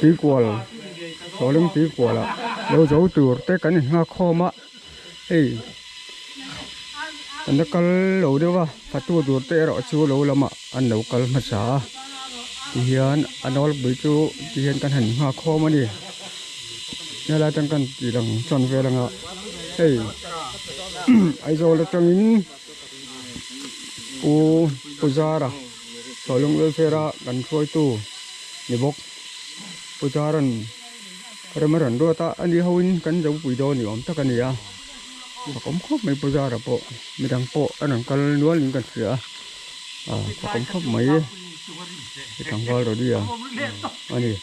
Tuikual Sawleng Tuikual ah lo zo tur te kan in nghak khawm a hei kan la kal lo deuh a fatu tur te erawh chu lo lamah an lo kal hmasa a tihian a nawlpui chu tihian kan han nghak khawm a ni helai atang kan tih lang chuan vel anga hei Aizawl atangin Pu Puzara Sawlung Welfare a kan hruaitu ni bawk Puzara'n rem a rawn ruat a ani hoin kan zo pui dawn ni awm tak a ni a fakawm khawp mai Puzara pawh midang pawh a rawn kal nual in kan hria a fakawm khawp mai tlangval ready a a ni.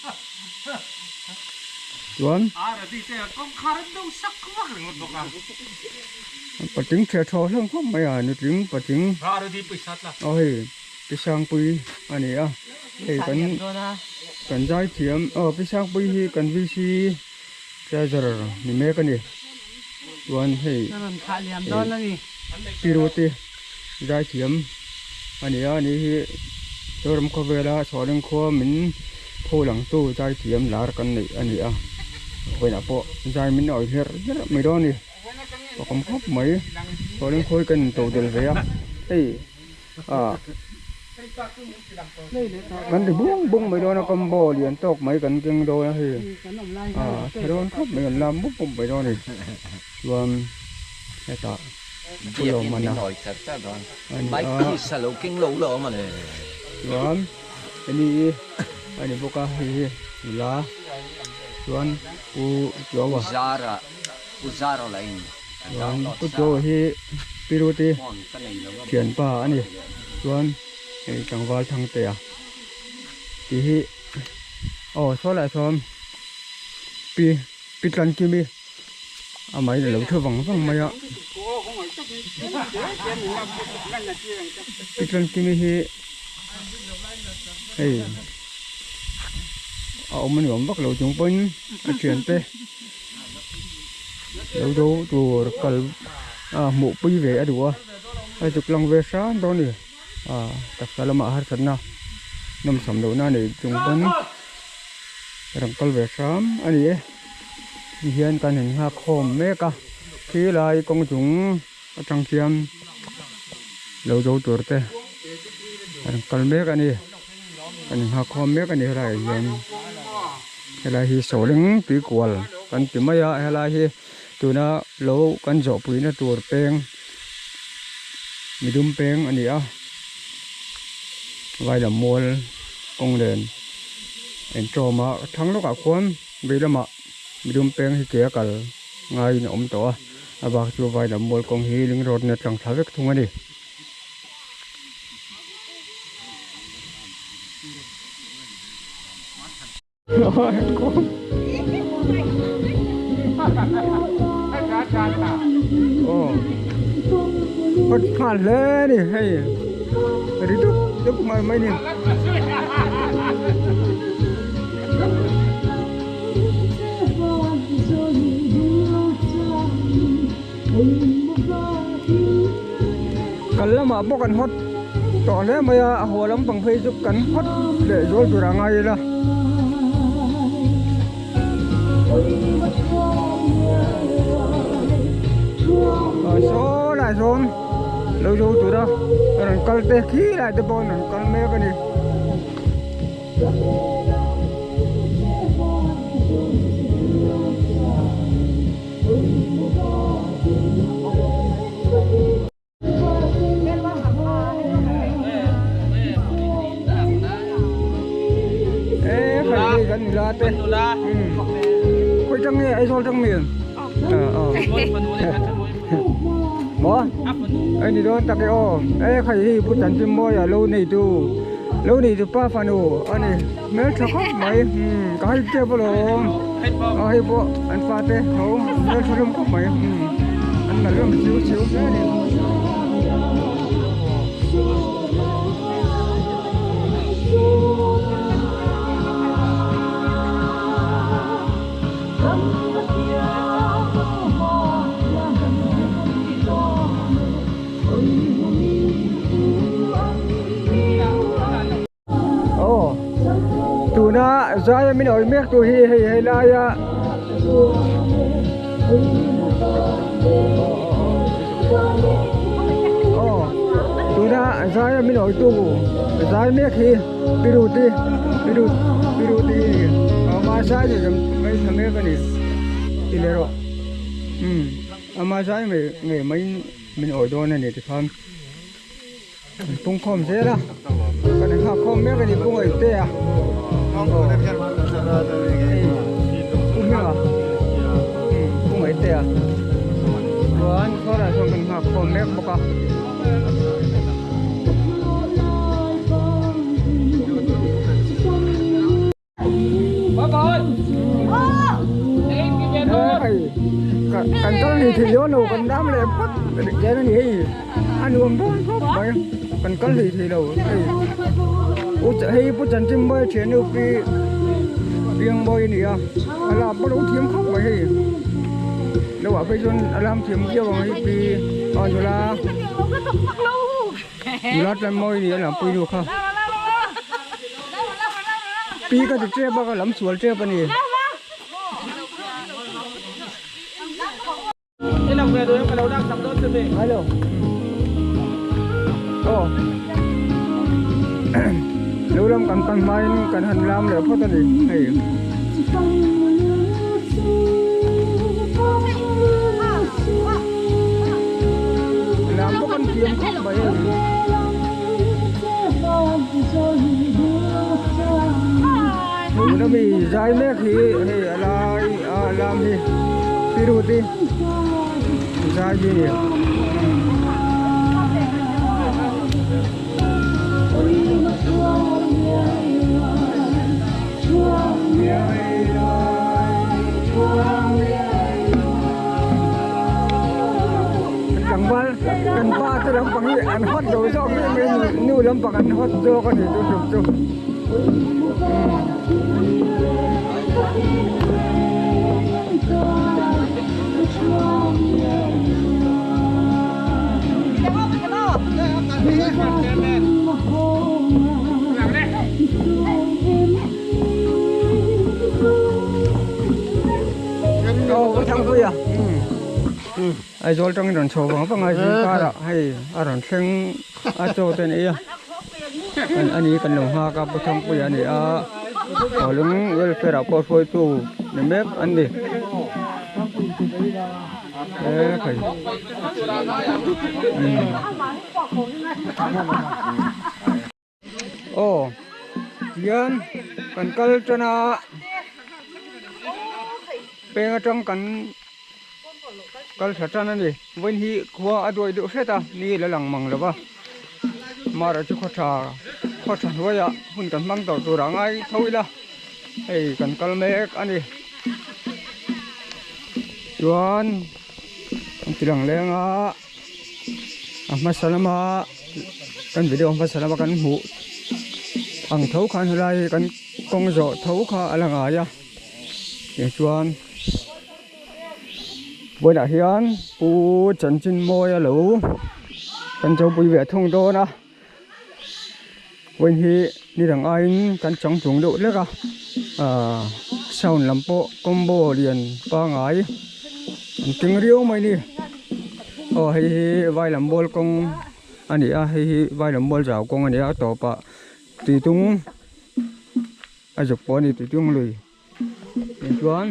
Chuan patling chhe thaw hlawm khawp mai a nutling patling aw hei pi sangpui a ni a hei kan kan zai thiam aw pi sangpui hi kan VC treasurer ni mek a ni chuan hei pi ruti zai thiam a ni a ni hi Zoram khawvela Chhawleng khua min pho langtu zai thiam lar kan neih a ni a vawiinah pawh zai min awih hlerh hlerh mai dawn a ni pakawm khawp mai Chhawleng khua hi kan in to del ve a hei ah kan ti bung bung mai dawn a combo lian tawk mai kan keng dawn a hei ah tha dawn khawp mai kan lam mup mup mai dawn a ni chuan hetah pu lawmana a ni a chuan hemi hi a ni bawk a hei hi nula chuan pu Chuaua chuan pu Chuaua hi pi Ruti thianpa a ni chuan hei tlangval Thangtea tih hi aw saw lai sawn pi pi Tlankimi. Amah in a lo thu vang vang mai a Tlankimi hi hei a awm a ni awm vak lo chung pawhin a thiante lo do tur kal a hmuh pui ve a duh a a zuk lang ve hram dawn a ni a taksa lamah harsatna nawmsam lohna a nei chung pawn rawn kal ve hram a ni e. Ti hian kan in nghak khawm mek a khi lai kawng chung atang khian lo zo tur te an kal mek a ni kan in nghak khawm mek a ni helai ah hian helai hi sawleng tui kual kan ti mai a helai hi tuna lo kan zawh pui na tur peng midum peng a ni a vailam mual kawng len intawm a thlang lawkah khuan. Vei lamah midum peng hi ke a kal ngaiin a awm tawh a, a bak chu vai lam mual kawng hi ling road in a tlang thla vek thung a ni. Hot nghal hle a ni hei ri dup dup mai mai ni. Kal lamah pawh kan hawt tawh hle mai a, a haw lampang phei chu kan hawt leh zual tur a ngai ila. Saw lai sawn lo zo tura rawn kal te khi lai te pawh an rawn kal mek a ni. Maw ni dawn tak e aw e khai hi pu Chanchimawia lo nei tu. Lo nih chu pa fanu a ni hmel tha khawp mai umm ka hai tep alawm a hei pawh an fate tho hmel tha hlawm khawp mai umm an nalh hlawm chiu chiu hle a ni. Aw tuna. zai a min awi mek tur hi hei hei laia aw tuna zai a min awi tu zai mek hi piruti pirut piruti ama zai ni mai tha mek a ni ti leh rawh umm ama zai ngei ngei mai min awi dawn a ni tikhan. An pung khawm zel a kan in nghak khawm mek a ni pu ngaihte a aw hei pu hminga pu ngaihte a chuan khuarah chuan kan nghak khawm mek bawk a. Kan kal ni thei dawn lo kan dam leh phawt chen a ni hei a nuam dawn khawp mai kan kal hlei thei lo hei hei pu chanchin mawi a thian nu pi piangmawi a ni a a lam pawh a lo thiam khawp mai hei lo ah phei chuan a lam thiam viau ang hei pi a nula nula tlan mawi a ni a lampui nu kha. Pi ka ti tep a ka lam sual tep a ni. Hello. Aw. Lo lam kan pan hmain kan han lam leh phawt a ni hei. Lam pawh kan thiam khawp mai a ni. Tuna mi zai mek hi hei a lai a lam hi Piruti zai hi a ni. Tlangval kan pa te lampang hi an hot lo zawk em em a nu lampang an hot zawk a ni chu tum chu. Aw ka thangpui a. Aizawl tangin rawn chho vang vang a zingkar ah hei a rawn thleng a chaw te an ei a a ni kan lo nghak a pu Thangpuia a ni a Kawlung welfare ah pawh hruaitu ni mek an ni e khai Aw tihian kan kal tan a peng atang kan kal thla tan a ni vawiin hi khua a duai deuh hret a ni la lang mang lo va mara chu khaw tha khaw tha hnuaiah hun kan hmang tawh tur ah ngai tho ila hei kan kal mek a ni chuan an ti lang leng a. A hmasa lama kan video hmasa lama kan hmuh ang tho khan helai hi kan kawng zawh tho kha a la ngai a tichuan vawiinah hian pu chanchin mawi a lo kan chopui ve thung dawn a vawiin hi ni dang aiin kan chang tlung deuh hlek a ahh sound lam pawh combo lian pangai an keng riau mai ni aw hei hi vai lam bual kawng a ni a hei hi vai lam bual zau kawng a ni a tawpah tuitung a zuk pawh a ni tuitung lui. Tichuan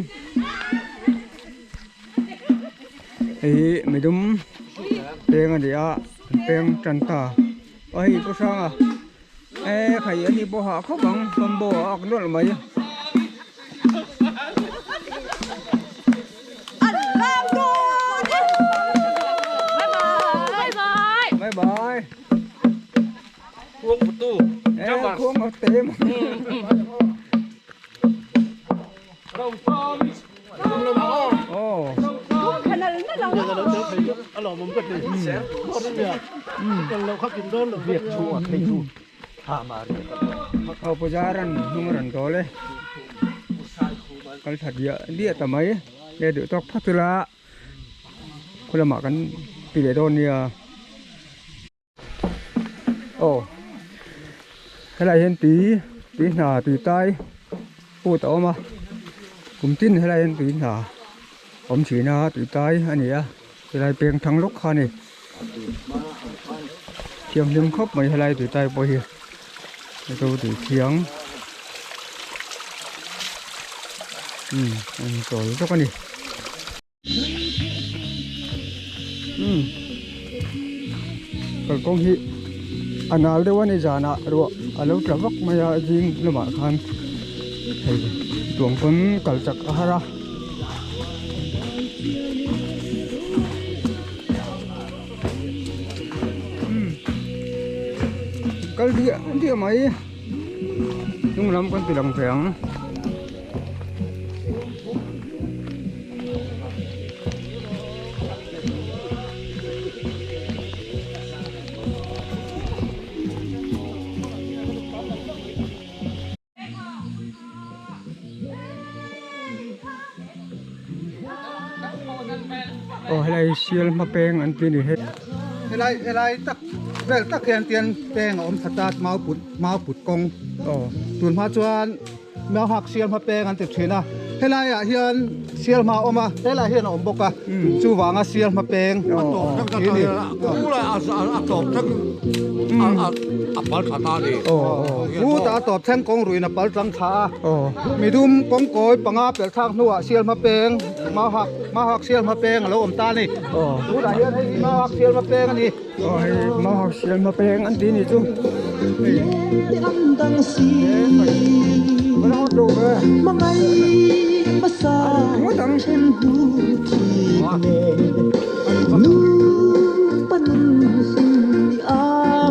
hei hi midum peng a ni a an peng tan ta aw hei pu hranga e khai a ni pawh hah khawp ang combo a ak nawlh mai. Bye bye. Khuang a te Aw puja ran hnung a rawn dawl e kal tha diah diah ta mai le duh tawk phawt ila khulamah kan ti leh dawn nia. Aw helai hian tui tui hna tui tai. Put a awm a kum tin helai hian tui hna awm thin a tui tai a ni a helai peng thang lawk kha a ni thianghlim khawp mai helai tui tai pawh hi mizo tui thiang umm a inchawl zawk a ni. Umm kalkawng hi a nal deuh a ni zanah ruah a lo tla vak mai a zing lamah khan hei tuang pawn kal chak a har a. Umm kal diah diah mai hnung lam kan ti lang ve ang. Aw helai sial hma peng an ti ni hei. Helai helai tak vel tak hian tian peng a awm that a mau put mau put kawng. Aw. Tun hma chuan Nauhak sialhma peng an ti thin a, helaiah hian sialhma a awm a, helaiah hian a awm bawk a, chuvanga sialhma peng A tawp thleng hi ni. A tawp thleng a pal thla ta a ni. Khutah a tawp thleng kawng ruiin a pal tlang thla a, midum kawngkawi panga pelh thlak hnuah sialhma peng Mauhak Mauhak sialhma peng a lo awm ta a ni. Tunah hian hei hi Mauhak sialhma peng a ni. Aw hei Mauhak sialhma peng an ti ni chu hei ngawt ang.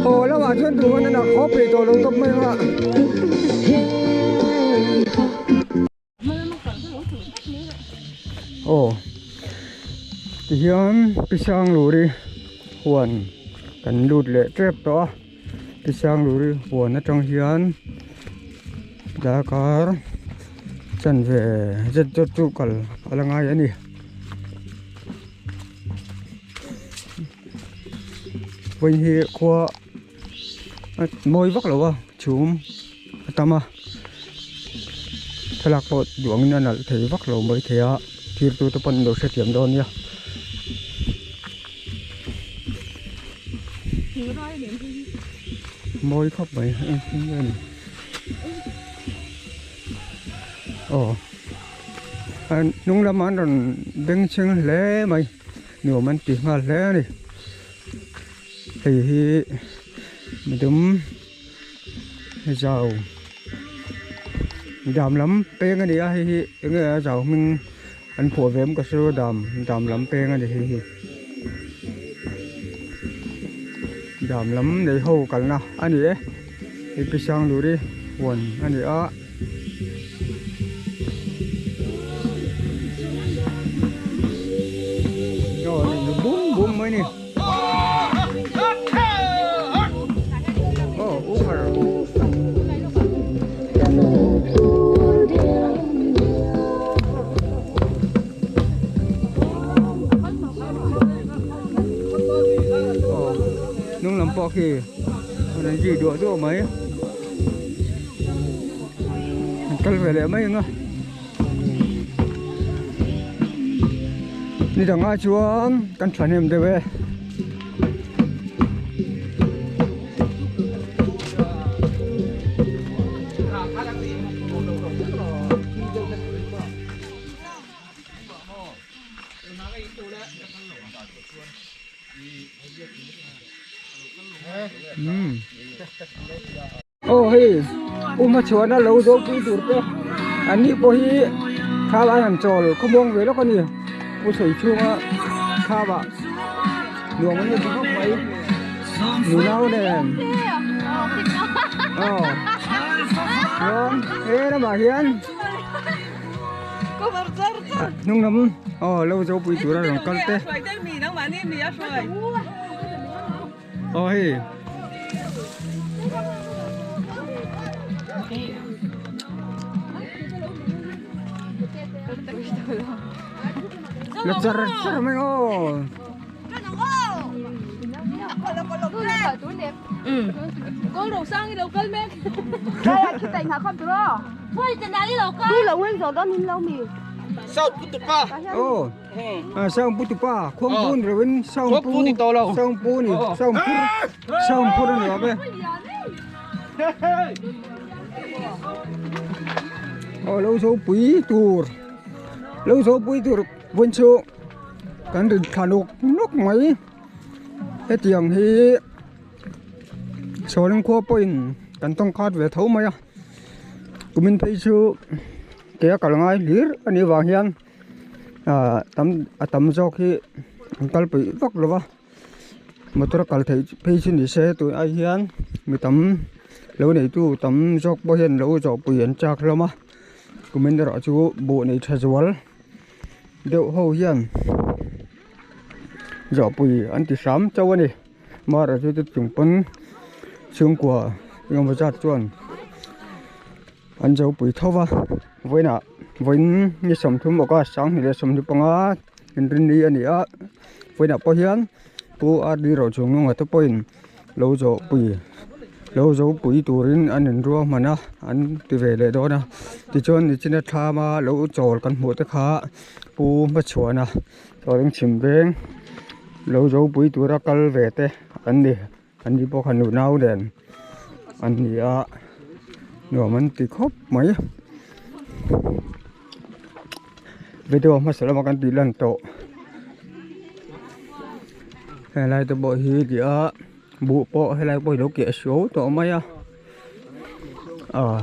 Aw lamah chuan tuman an ak khawp rih tawh lo tawp mai ang a. Aw tihian Pisangluri huan kan lut leh tep tawh a Pisangluri huan atang hian darkar chanve zet zawt chu kal a la ngai a ni. Vawiin hi khua a mawi vak lo a chhum a tam a thlalak pawh duh angin a nalh thei vak lo mai thei a thlir tu te pawn an lo hrethiam dawn nia. Mawi khawp mai a ni aw hnung lamah an rawn bengchheng hle mai nuam an ti nghal hle a ni. Hei hi midum zau dam lam peng a ni a hei hi enge a zau hming an phuah ve awm ka hre dam dam lam peng a ni hei hi dam lam nei ho kalna a ni e hei pi Sangluri huan a ni a. Bum bum mai ni. Hnung lam pawh khi an zui duah duah mai an kal ve leh mai ang a. Ni dangah chuan kan thahnem deuh e. Aw hei uma chhuahna lo zo pui tur te an ni pawh hi thla an han chawl khawmuang ve lawk a ni pu sawi chhunga thla ah nuam an ni khawp mai nunau nen aw chuan he lamah hian hnung lam aw lo zo pui tur a rawn kal te. Aw hei La char char mai aw. Aw Sang pu tupa khuang pu ni lovin Sang pu Sang pu ni Sang pu Sang pu a ni awm e. Aw lo zo pui tur lo zo pui tur vawn chu kan rin thla nawk nawk mai hetiang hi Sawleng khua pawhin kan tawng khat ve tho mai a kumin phei chu ke a kal ngai hlir a nih vang hian ah tam a tam zawk hi an kal peih vak lo va motor a kal theih phei chu ni se tun ai hian mi tam lo neitu tam zawk pawh hian lo zawh pui an chak hlawm a kumin erawh chu buh nei tha zual deuh ho hian zawh pui an ti hram chauh a ni. Mara chu chung pawn chhungkua engemaw zat chuan an zo pui tho va vawiinah vawiin ni sawmthum august sanghnih leh sawmhnih panga inrinni a ni a vawiinah pawh hian pu R D Rochungnunga te pawhin lo zawh pui lo zo pui turin an inruahman a an ti ve leh dawn a tichuan nichina thlama lo chawl kan hmuh te kha pu Hmachhuana. Chuanin chhim veng lo zo pui tura kal ve te an ni an ni bawk a nu nau nen an ni a nuam an ti khawp mai video hmasa lama kan tih lan tawh helai te pawh hi ti a buh pawh helai pawh hi lo keh suau tawh mai a ah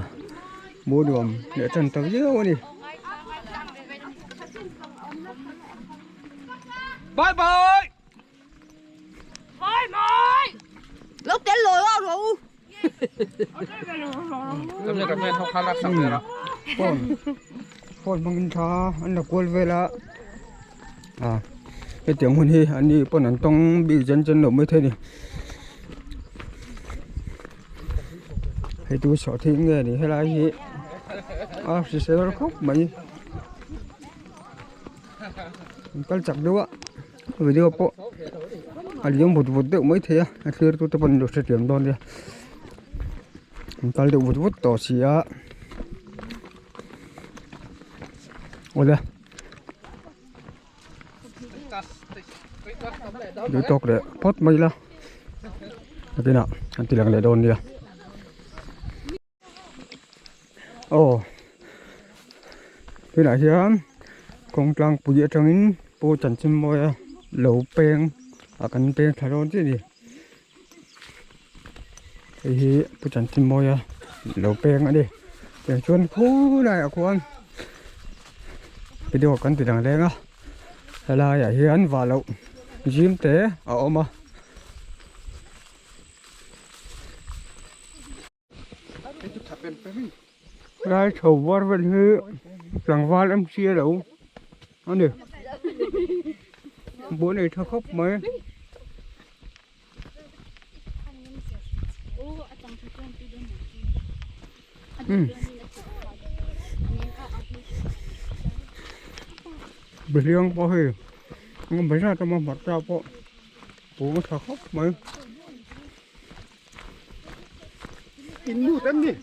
buh nuam leh tan ta viau a ni. Bye bye. Bye bye. Lo tel lôi vào rồi. Phone phone hmangin tha an la kual vel a ah hetiang hun hi an ni pawn an tawng bik zen zen loh maithei a ni hei chu sawhthing nge ni helai hi a hrisel khawp mai. An kal chak deuh a video pawh a liam vut vut deuh mai thei a a thlir tu te pawh an lo hrethiam dawn nia an kal deuh vut vut tawh si a awle duh tawk leh phawt mai ila nakinah an ti lang leh dawn nia. Aw tunah hian kawng tlangpui atangin pu Chanchinmawia lo peng a kan peng thla dawn chiah a ni hei hi pu Chanchinmawia lo peng a ni tiang chuan khulaiah khuan video kan ti dang leng a helaiah hian vah loh zim te a awm a. Lai chho var vel hi tlangval em si alo ani buh nei tha khawp mai. Behliang pawh hei engemaw zat a awm a hmarcha pawh buh a tha khawp mai. In lut em ni?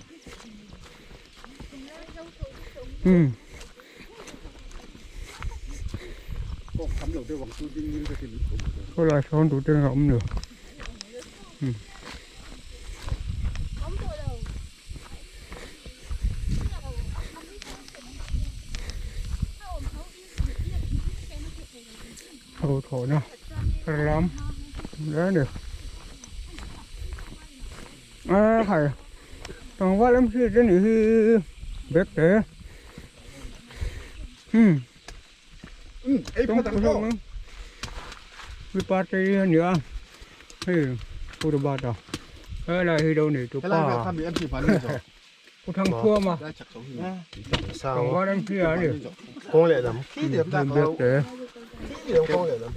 Hmm. Khawlai sawn tur te a awm lo. Hmm. Ho thawh na ram hle a ni a hai tlangval em hriat a nih hi bag te hmm mipa te hi a ni a hei purbat a helai hi lo nei tu pa. Pu Thangthuama tlangval an hria a ni. Kawng lehlam khi diam ta ko. Khi diam kawng lehlam.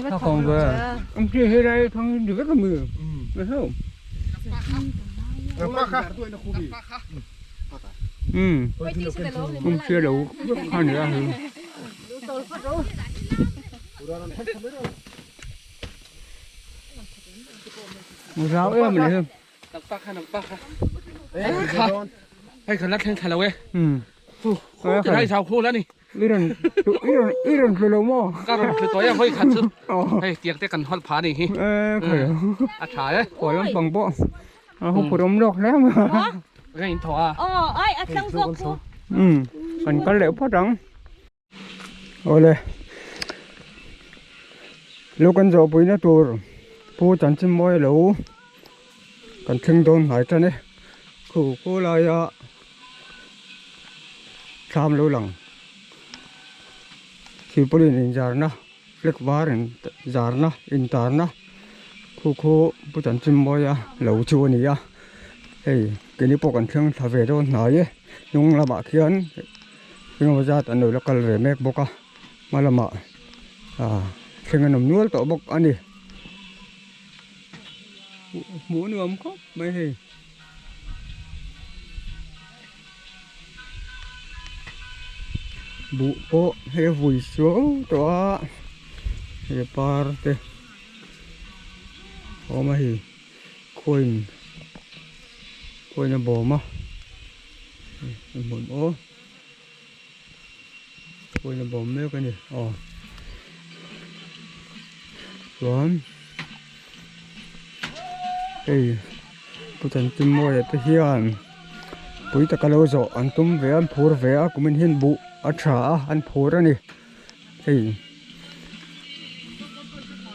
Tha kawng ve. Ang chi he lai thang ni vek ami. Na heo. Um. Um chia lo kha ni a hi. Zau em ani hi. Nampak kha nampak kha. Kha. Hei kan la thleng thla lo e. Um. Khu khu ti lai zau khu la ni. I rawn i rawn i rawn tlu lo maw? Ka rawn tlu tawih a hawi khat chu. Hei tiang te kan hawlh pha ni hi. E khai. A tha e. Khawi lampang pawh a hu phur awm lawk hle mai. Ka in thaw a. Aw ai a thleng zawk khu. Um. Kan kal leh phawt ang. Awle lo kan zawh puina tur pu chanchin mawi lo kan thleng dawn hnai tan e khu khu laia thlam lo lang thirpawlin inzarna flag var in zarna intarna khu khu pu chanchin mawia lo chu a ni a hei keini pawh kan thleng thla ve dawn hnai e hnung lamah khian. Engemaw zat an lo la kal ve mek bawk a hma lamah ah thleng an awm nual tawh bawk a ni hmuh nuam khawp mai hei buh pawh hei a vui suau tawh a hei par te a awm a hei khuain khuain a bawm a. Hmun aw pawhin a bawm mek a ni aw chuan hei pu Chanchimawia te hian pui taka lo zawh an tum ve a an phur ve a kumin hian buh a tha a an phur a ni hei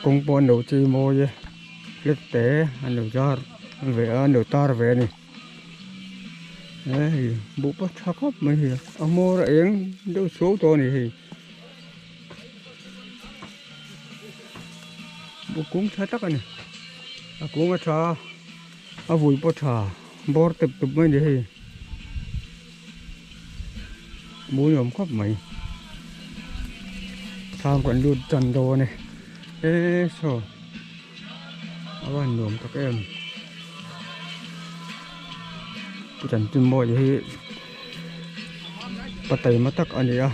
kawng pawh an lo chei mawi e flag te an lo zar ve a an lo tar ve a ni. Hei buh pawh tha khawp mai hei a hmawr a eng deuh suau tawh a ni hei buh kung tha tak a ni a kung a tha a vui pawh tha bawr tep tup mai a ni hei buh ni awm khawp mai thlam kan lut tan dawn e e saw. A van nuam tak em pu Chanchimawia hi pa taima tak a ni a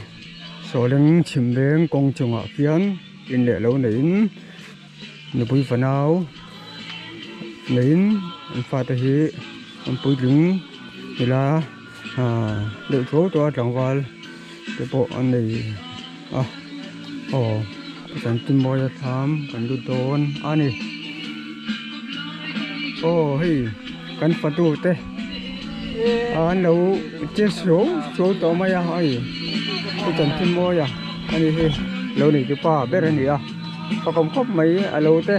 sawleng chhim veng kawng chungah khian in leh lo neiin nupui fanau neiin an fate hi an puitling nila ah deuh tho tawh a tlangval te pawh an nei a aw Chanchimawia thlam kan lut dawn a ni aw hei kan fatu te an lo che suau suau tawh mai a hei pu Chanchimawia a ni hi lo nei tu pa ber a ni a fakawm khawp mai a lo te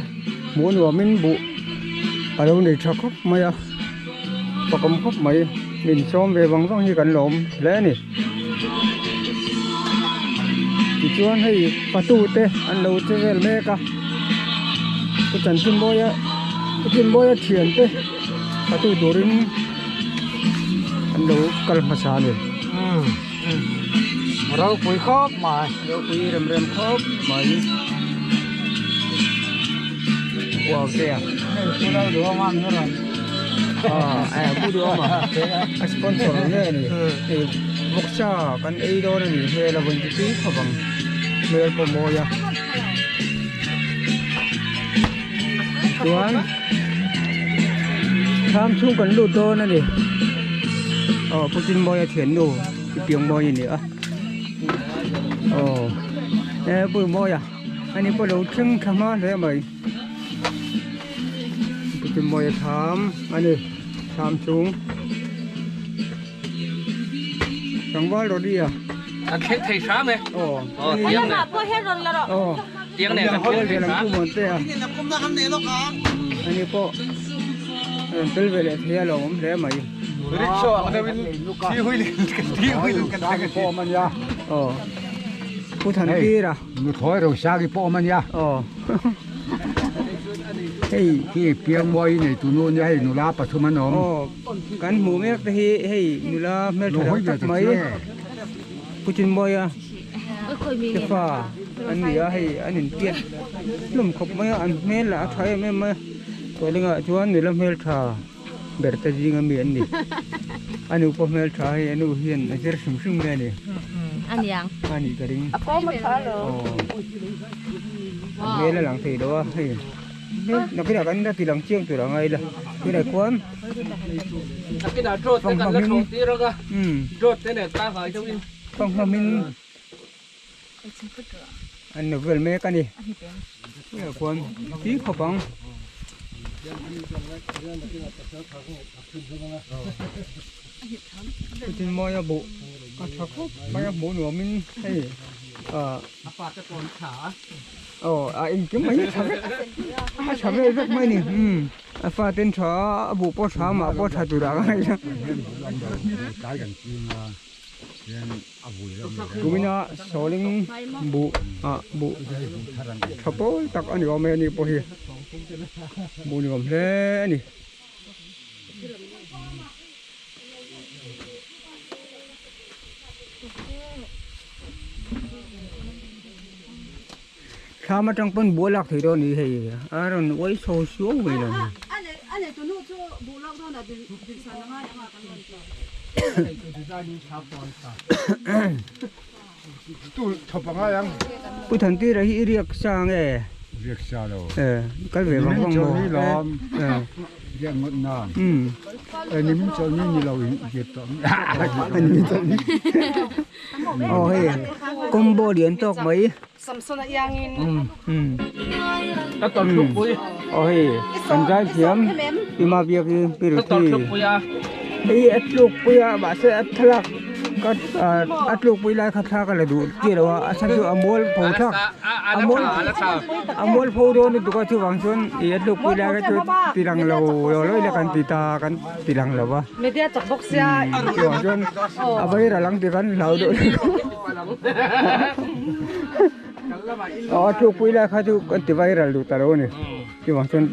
hmuh nuamin buh a lo nei tha khawp mai a. Fakawm khawp mai min sawm ve vang vang hi kan lawm hle a ni tichuan hei patu te an lo che vel mek a pu Chanchinmawia pu Chinmawia thian te patu turin an lo kal hmasa a ni. Ropui khawp mai. Ropui rem rem khawp mai. Wow te a. Hei pu lo duhawm a ni rawn. Ah eh pu duhawm a. A sponsor nge ni. Hei vawksa kan ei dawn a ni hmel a vawn ti tui khawp ang. Hmel pawh mawi a. Chuan thlam chhung kan lut dawn a ni. Aw pu Chinmawia thiannu. I piang mawi a ni a aw e pui mawi a ani pawh lo thleng thla hma hle mai puti mawi a thlam a ni thlam chung tlangval rawh i a an thleng thei hram e aw aw tiang nen aw tiang nen kan thleng thei hram ani pawh rawn tel ve leh thei a lawmawm hle mai. Rickshaw ang deuhin thi huil thi huil kan thleng a pawh ania. Aw. Pu Thantir a. Nu thawi ro sagi pawh awm ania. Aw. Hei khi piang mawi nei tu nu ania hei nula pathum an awm. Aw. Kan hmuh mek te hi hei nula hmeltha lo tak mai. Pu Chinmawia te fa an ni a hei an inpiat hlawm khawp mai a an hmel lah a tha em em mai a. Tualingah chuan nula hmeltha. ber te zing ami an ni a nu pawh hmel tha hei a nu hian a zir hrim hrim nge ni aniang a nih ka ring a kawm a tha lo aw a hmel a lang thei lo a hei hle nakinah kan la ti lang chiang tur a ngai la tunah khuan fanghma hming fanghma hming an lo vel mek a ni tunah khuan tui khawp ang. Chutin maia buh a tha khawp mai a hmuh nuamin hei ah aw a engkim mai hi a tha vek a tha vel vek mai a ni umm a fate an tha a a buh pawh a tha a mah pawh a tha tur ah ka ngaih a kumina sawling buh ah buh tha pawl tak a ni awm e ani pawh hi buh ni awm hle a ni. Thlam atang pawn buh a lak thei dawn a ni hei a rawn uai chho suau mai lo ni. Pu Thantira hi i riak sa nge? Riak sa lo. Eh, kal ve vang vang maw? Ni lawm. Eh. Riak ngawt na. Um. Eh, ni min chawlh ni ni lo in riak tawh. Ni min chawlh ni. Oh hei, combo lian tawk mai. Samsona iangin. Um. Ka tawrh hluk pui. Oh hei, kan zai thiam. Ima biak hi Ka tawrh hluk pui a. Hei a tluk pui a, mahse a thlalak ka a tluk pui lai kha thla ka la duh chiah lo a, a chhan chu a mual pho thlak a mual a mual pho dawn lutuk a chuvang chuan ih a tluk pui lai kha chu ti lang lo lo lo ila kan ti ta kan ti lang lo va. Media chak bawk sia. Chuvang chuan a vaira lang ti kan hlau deuh aw a tluk pui lai kha chu kan ti viral duh ta lo a ni. Chuvang chuan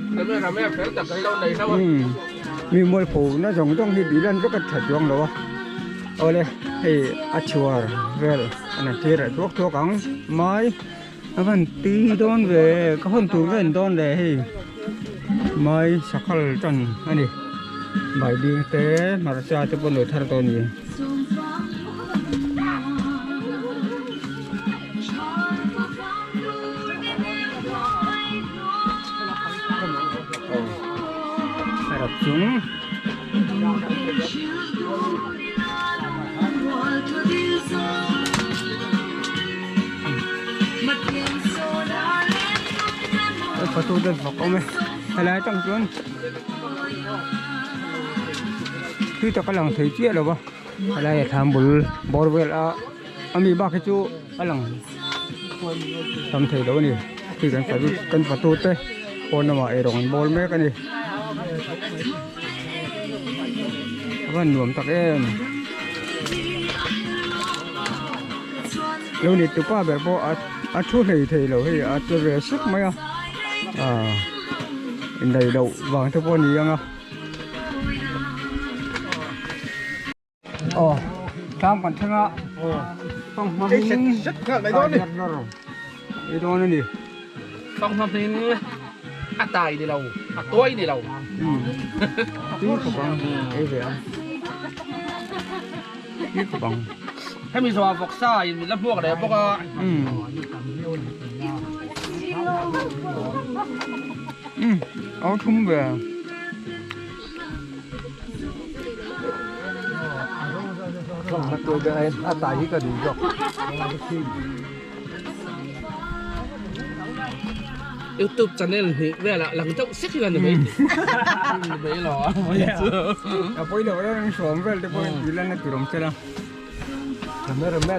mi mualpho na zawng zawng hi tih lan vek a tha chuang lo a awle hei a chhuar vel an han thlir leh thuak thuak ang mai a van tui dawn ve ka hawn tur vel dawn le hei mai sakhal tan a ni baibing te hmarcha te pawh an lo thar tawh a ni. Rap chung photo te bawk awm e helai atang chuan tui tak a lang thei chiah lo va helai a thlam bul bawr vel a ami bak hi chu a lang tam thei lo a ni khi kan fatu kan fatu te pawn lamah eirawng an bawl mek a ni a van nuam tak em lo ni tupa ber pawh a a thu hlei thei lo hei a che ve sek mai a ah indaih loh vang te pawh a ni ang a. Aw tlang kan thleng a fanghma hming ei dawn a ni fanghma hming a tai ni lo a tuai ni lo tui khawp ang ei ve ang tui khawp ang hemi zawh vawksa in min la hmuak leh bawk a a thum ve. YouTube channel hnih velah lang deuh sek hian a ni mai ni mai lo a a pawi loh reng sawm vel te pawh in lan na tur awm sela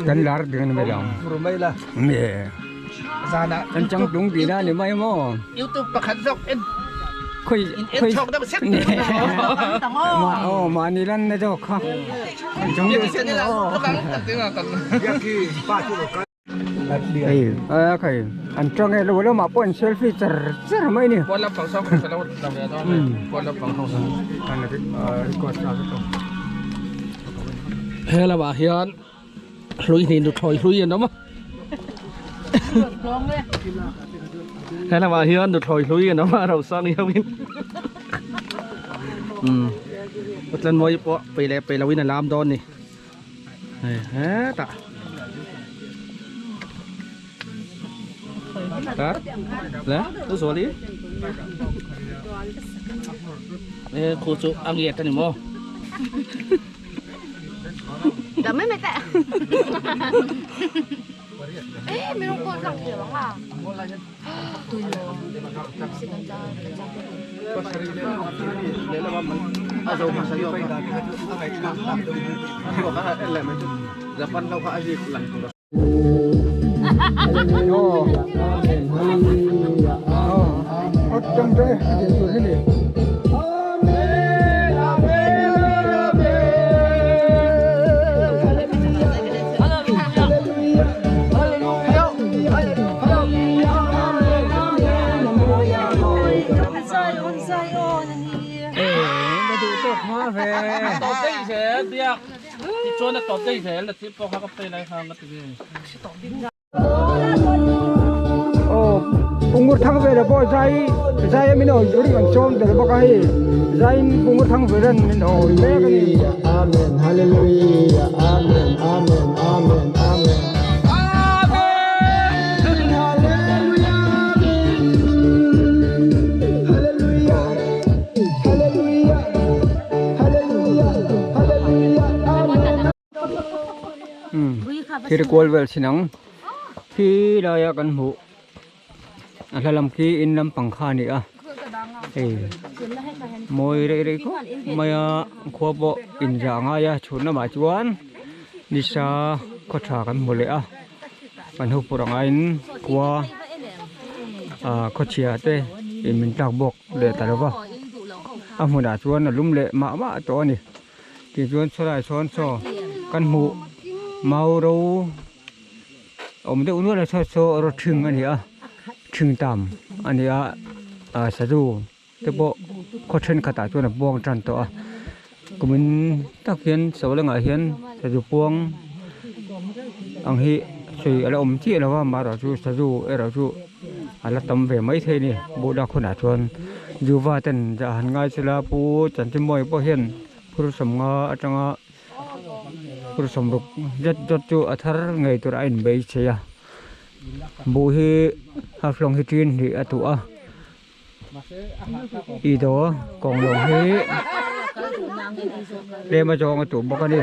kan lar ding a ni mai lo kan changtlung tihna a ni mai maw YouTube pakhat zawk en khawi in en chhawk deuh sek ma aw mahni lan na zawk kha hei a khai an tang e lo lamah pawh an selfie char char mai a ni he lamah hian hlui hnih nuthlawi hlui an awm a he lamah hian nuthlawi hlui an awm a rosang hi ho in umm Patlanmawii pawh pei leh pei loin a lam dawn ni hei hetah le chu zuali. E khu chu a ngiat ani maw? Dah mai mai teh. E mi rawng kawl tlang thei lo ang a. Tichuan a tawp daih zel a thil pawh kha ka play lai kha nga ti nge. Aw pungur thang vela pawh zai zai a min awi turin kan sawm tel bawk a hei zaiin pungur thang velan min awi mek a ni. Amen Hallelujah Amen Amen Amen Amen. Thil kual vel chin ang khi laia kan hmuh a hla lam khi in lampang kha a ni a hei mawi rei rei khawp mai a khua pawh inzah a ngai a chhun lamah chuan nisa khaw tha kan hmu leh a kan ho pawh angaiin khua ah khawchhia te in min tlak bawk leh ta lo va a hmunah chuan a lum leh mah mah tawh a ni tichuan chulaiah sawn saw kan hmuh mau ro awm deuh nual a saw saw rawthing a ni a thing tam a ni a ah sazu te pawh khaw thenkhatah chuan a buang tan tawh a kumin tak hian saw lengah hian sazu puang ang hi sawi a la awm chiah lo va amaherawhchu sazu erawh chu a la tam ve maithei a ni buhdak hunah chuan juva ten zah han ngai sela pu chanchimawia pawh hian phur sawmnga atanga phur sawmruk zet zawt chu a thar ngei tur a inbeisei a buh hi halflong hi ṭin hnih a tuh a. I daw kawng lo hi tlem a zawng a tuh bawk a ni.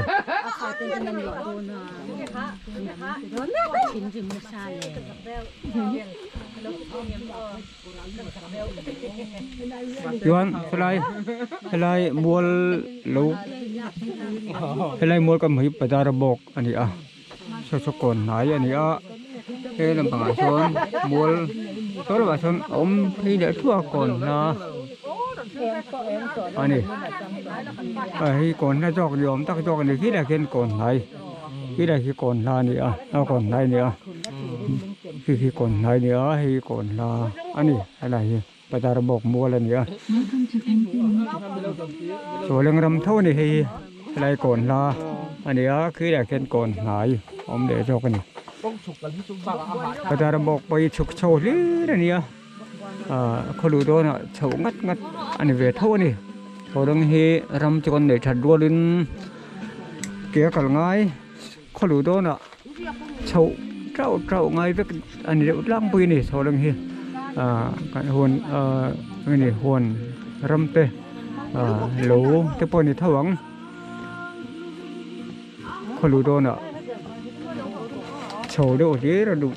Chuan helai helai mual lo helai mual kan hmuh hi bazar bawk a ni a. Saw saw kawn hnai a ni a he lampangah sawn mual saw lamah sawn a awm phei leh thuak a kawn hla a ni a hei kawn hla zawk ni awm tak zawk a ni khilaiah khian kawn hnai khilai khi kawn hla a ni a a kawn hnai a ni a khi khi kawn hnai a ni a hei kawn hla a ni helai hi bazar bawk mual a ni a chawleng ram tho a ni hei hi helai kawn hla a ni a khilaiah khian kawn hnai a awm leh zawk a ni bazar bawk pawh hi chhuk chho hlir a ni a ah khaw luh dawnah chhoh ngat ngat a ni ve tho a ni chawleng hi ram chu kan neih that rualin ke a kal ngai khaw luh dawnah. Chhoh tauh tauh ngai vek a ni deuh tlangpui a ni chhawleng hi ah kan huan ah eng nge huan ram te ah lo te pawh a ni tho ang khaw luh dawnah chho deuh hlir a duh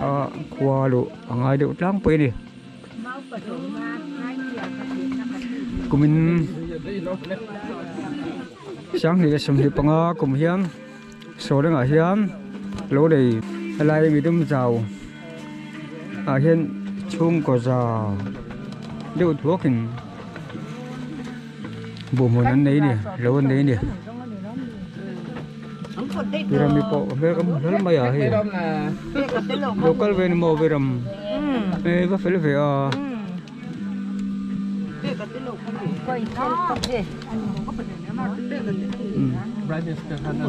a khua luh a ngai deuh tlangpui a ni. Kumin sanghnih leh 25 kum hian Sawlengah hian lo lei helai midum zau ah hian chhungkaw za deuh thuakin buhhmun an nei a ni lo an nei a ni Virami pawh hmel ka hmu hlel mai a hei lo kal ve ni maw Viram e va fel ve a.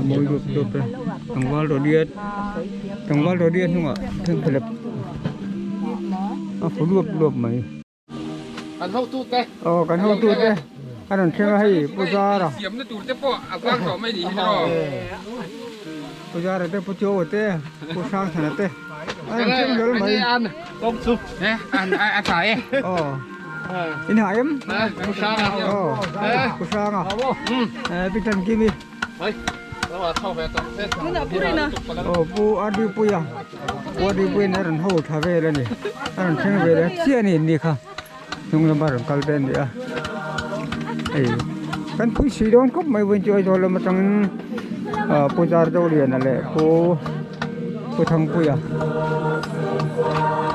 Mawi deuh deuh te tlangval rodiat tlangval rodiat hnungah thengthelep a fu luap luap mai. Kan hotute. Aw kan hotute a rawn thleng a hei Pu Zara. Siamna tur te pawh a vang tawh mai ni hi tiraw. Pujara te Pu Chiaua te Pu Hrangthana te an rawn thleng zel mai. Aw in hah em? Aw Pu Hranga Pi Tlankimi. Aw Pu RD Puia Pu RD Puia a rawn ho thla vel a ni a rawn thleng vel a chiah a ni ni kha hnung lama rawn kal te a ni a hei kan phui sui dawn khawp mai vawiin chu Aizawl lam atangin ah Pu Zardoliana leh Pu Pu Thangpuia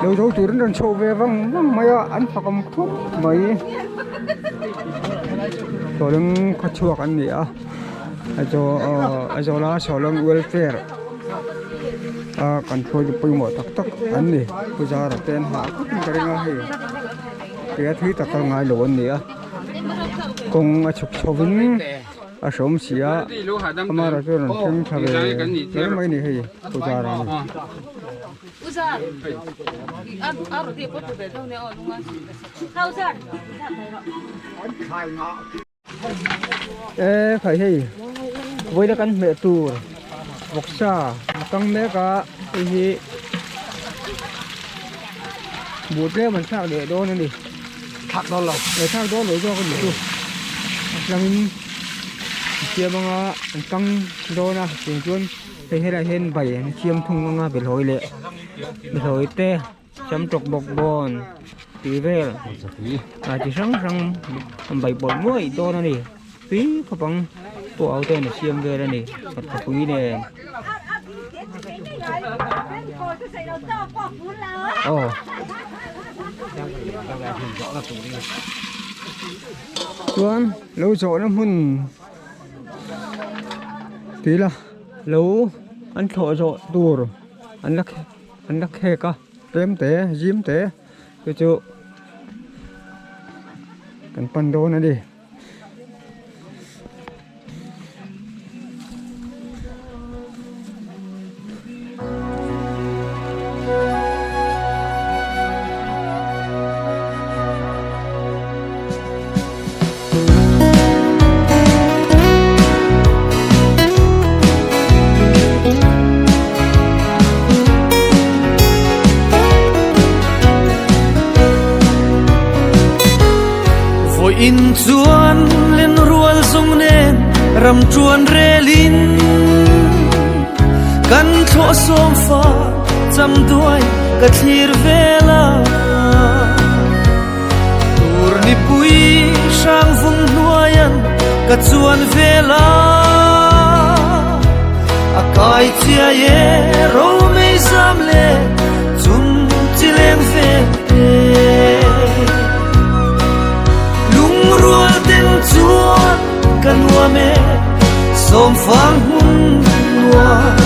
lo zo turin rawn chhoh ve vang vang mai a an fakawm khawp mai sawleng khawchhuak an ni a. Aizawla Sawleng welfare a kan hruai chu pawimawh tak tak an ni pu zara te an hah khawp in ka ring a hei tia thui tak kal ngai lo an ni a kawng a chhuk chho in a hreawm si a amaherawhchu rawn thleng tha ve hle mai a ni hei pu zara a ni. E khai hei vawiina kan hmeh tur vawksa a kang mek a hei hi buh tlem an thlak leh dawn a ni thlak dawn lo e thlak dawn lo zawk a ni chu a tlangin an siam anga an kang dawn a tiang chuan hei helaiah hian bai an siam thung anga behlawi leh behlawi te. Samtawk bawk bawn tih vel ah chi hrang hrang an bai pawlh nuaih dawn a ni tui khawp ang pawh au ten a siam vel a ni hmarchapui nen aw chuan lo zawhna hmun tih ila lo an thlawh zawh tur an la. An la khek a tlem te zim te chu chu kan pan dawn a ni. Vawiin chuan len rual zawng nen ram ṭuan relin kan thlawh sawm fa cham duai ka thlir vel a. Tur nipui hrang vung hnuaian ka chuan vel a, a kai chiai e ro mei zam le chung chi leng vel te. Lungrual ten chuan ka nuam e sawmfang hmun nuam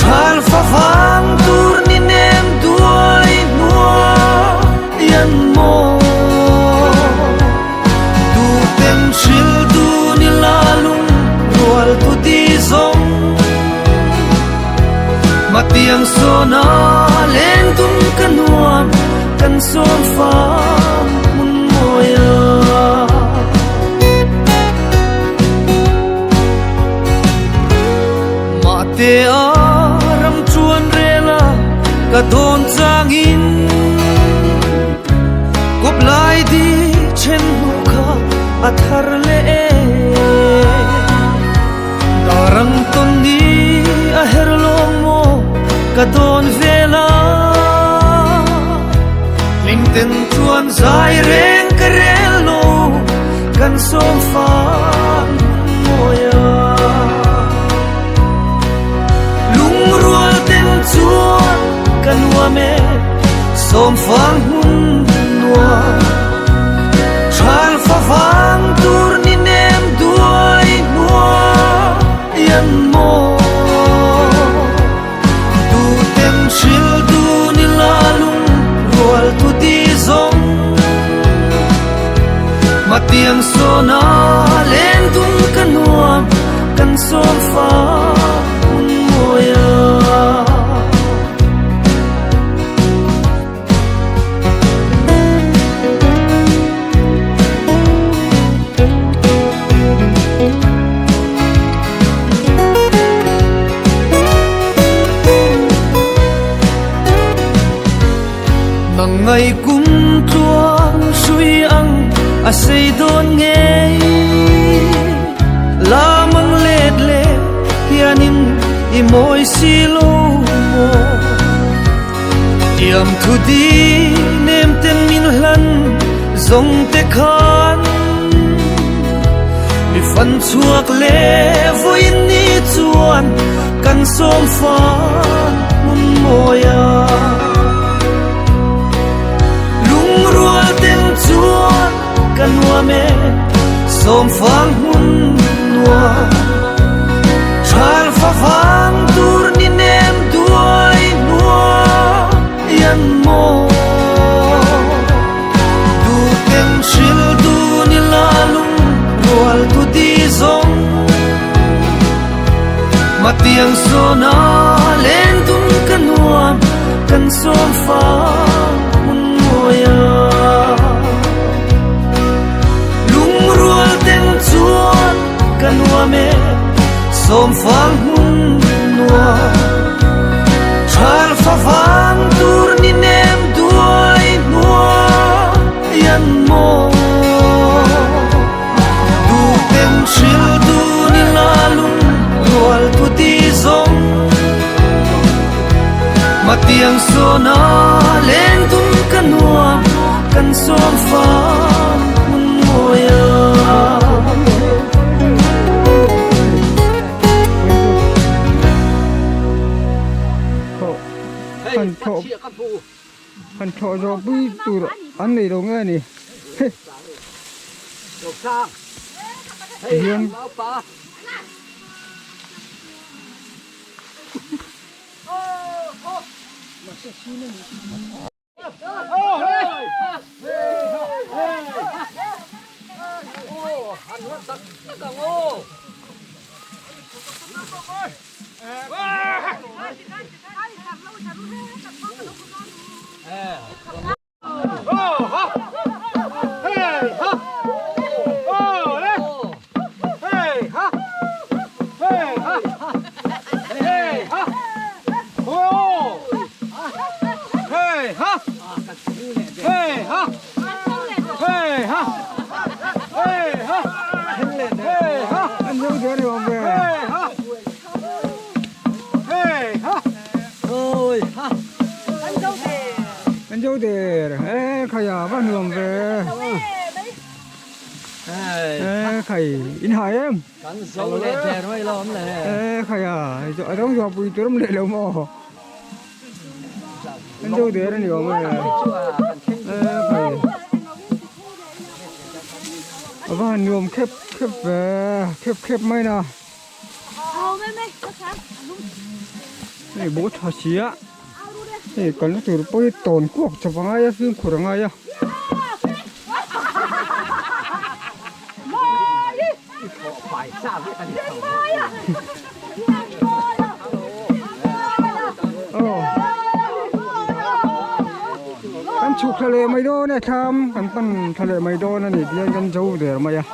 Thal fa vang tur ni nem duai hnuai an maw Tu ten hril tu ni la lung rual tu ti zawng Mà tiang sawna len tum ka nuam kan sawm fang hmun mawi a. Mahte a ram chuan rel a ka dawn changin kawp lai di then hnu kha a thar leh e. Darang tawn ni a her lawng maw ka dawn vel a hlim ten chuan zai reng ka rel lo kan sawm fang mawi a lungrual ten chuan ka nuam e sawm fang hmun nuam Thal fa vang tur ni nem duai hnuai an maw Tu ten hril tu ni la lung rual tu ti zawng Ma tiang sawna len tum ka nuam kan sawm fa hun mawi a. Ngai kum tluang hrui ang a sei dawn ngei. Lam ang let leh hianin i mawi si lo maw. Tiam thu di nem ten min hlan zawng te khan. Mi fan chhuak leh vawiin ni chuan kan sawm fan hmun mawi a. Lungrual ten chuan ka nuam e, sawm fang hmun nuam. Thal fa vang tur ni nem duai hnuai an maw. Duhten hril dun i la lungrual thu ti zawng. Matiang sawna len dun ka nuam kan sawm fa hmun mawi a. Lungrual ten chuan ka nuam e, sawm fang hmun nuam. Thal fa vang tur ni nem duai hnuai an maw. Duhten hril dun i la lungrual thu ti zawng. Matiang sawna len dun ka nuam kan sawm fam hmun mawi a. Han thawh han thawh zawh pui tur an nei lo nge a ni. Tihian An zo der e khai a va nuam ve e khai in hai em Kan zo leh der mai lo awm le. E khai a a dawng zawh pui tur awm leh lo maw an zo der a ni awm e e khai a va han nuam khep khep ve khep khep mai na hei bawh tha si a hei kalna tur pawh hi tawn kuak chawp a ngai a fimkhur a ngai a. Kan chhuk thla leh mai dawn e thlam kan pan thla leh mai dawn a ni tihian kan zo der mai a.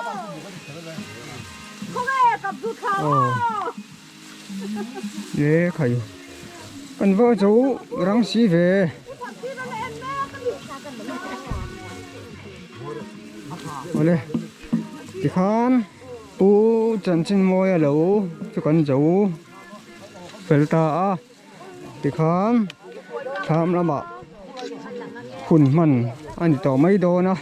Aw khai kan va zo rang si ve. Awle tikhan Pu Chanchinmawia lo chu kan zo fel ta a tikhan thlam lamah hun hman a ni tawh mai dawn a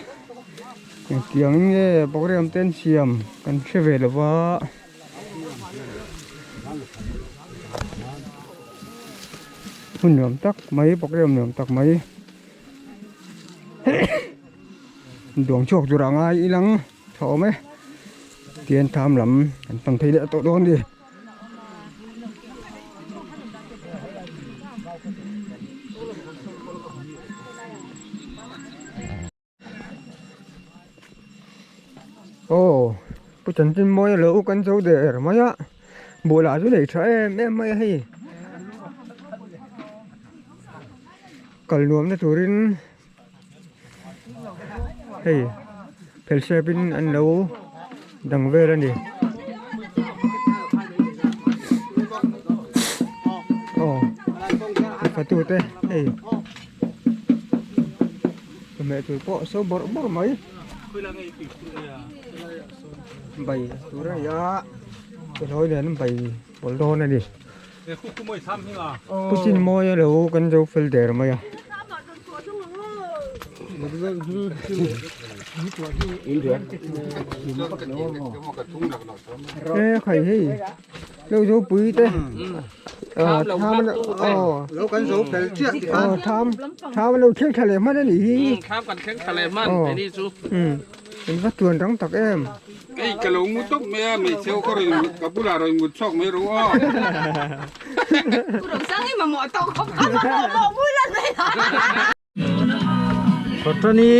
engtiang in nge program te an siam kan hre ve lo va. Hun nuam tak mai program nuam tak mai. Duang chhuak tur a ngai ilang tha awm e tian tham lam kan pan phei leh tawh dawn a ni. Aw pu chanchin mawi a lo kan zo der mai a bulah chu nei tha em em mai a hei kal nuam na turin hei phel shape in an lo dang vel a ni aw fatu te hei. Chawhmeh tur pawh a so bawrh bawrh mai. Bai tur a ni a, Telawi nen an bai pawl dawn a ni. Pu Chinmawi a lo kan zo fel der mai a. E khai hei lo zo pui te tham lo kan zo fel chiah ti khan tham tham lo thleng thla leh hman a nih hi tham kan thleng thla leh hman eni chu in va tuan rang tak em Kei ka lo ngu tawp mai a, hmeichhe ho kha rawn ka bulah rawn ngut chhuak mai rawh aw. Kawtani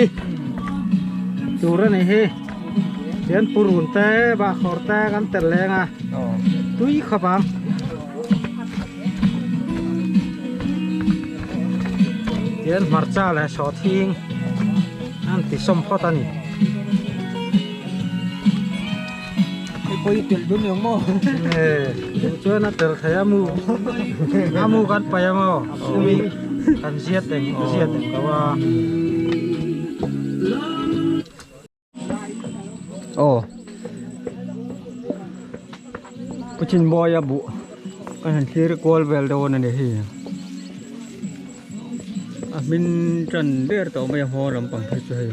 tur a ni hi hian purun te bahkhawr te kan telh leng a tui khawp ang. Hian hmarcha leh sawhthing an ti sawm phawt a ni. Pawh i telh dawn ang maw? Duh chuan a telh thei a mu a mu kan paih ang aw kan ziat eng ziat eng lo a. Aw Pu Chinmawia buh kan han thlir kual vel dawn a ni hei a hmin tan der tawh mai a haw lampang phei chu hei.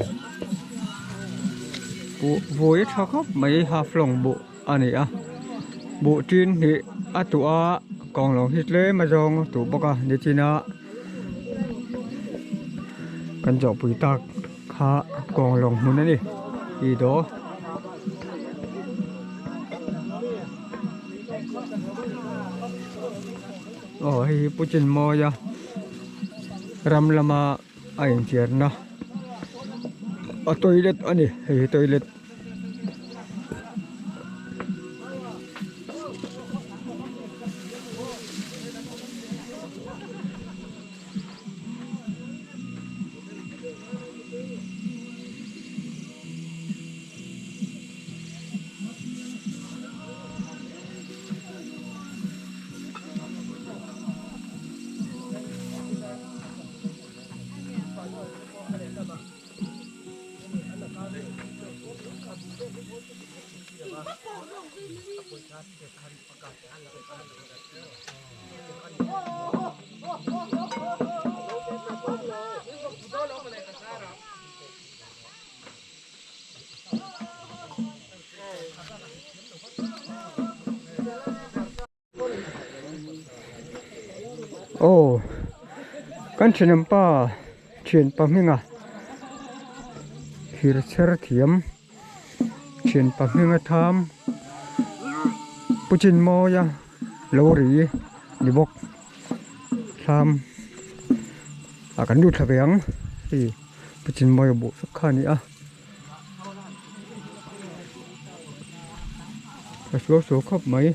Buh vui a tha khawp mai half long buh a ni a buh tin hi a tuh a kawng lo hi tlem a zawng a tuh bawk a nichin a kan zawhpui tak kha kawng lawng hmun a ni tih daw. Aw hei hi Pu Chinmawia ram lama. a inchiarna a toilet a ni hei hi toilet Aw kan thenawm pa thian pa hminga thir chher thiam thian pa hminga tham pu Chinmawia lo ri ni bawk thlam ah kan lut thla ve ang hei pu Chinmawia buh vek kha a ni a. A suau suau khawp mai.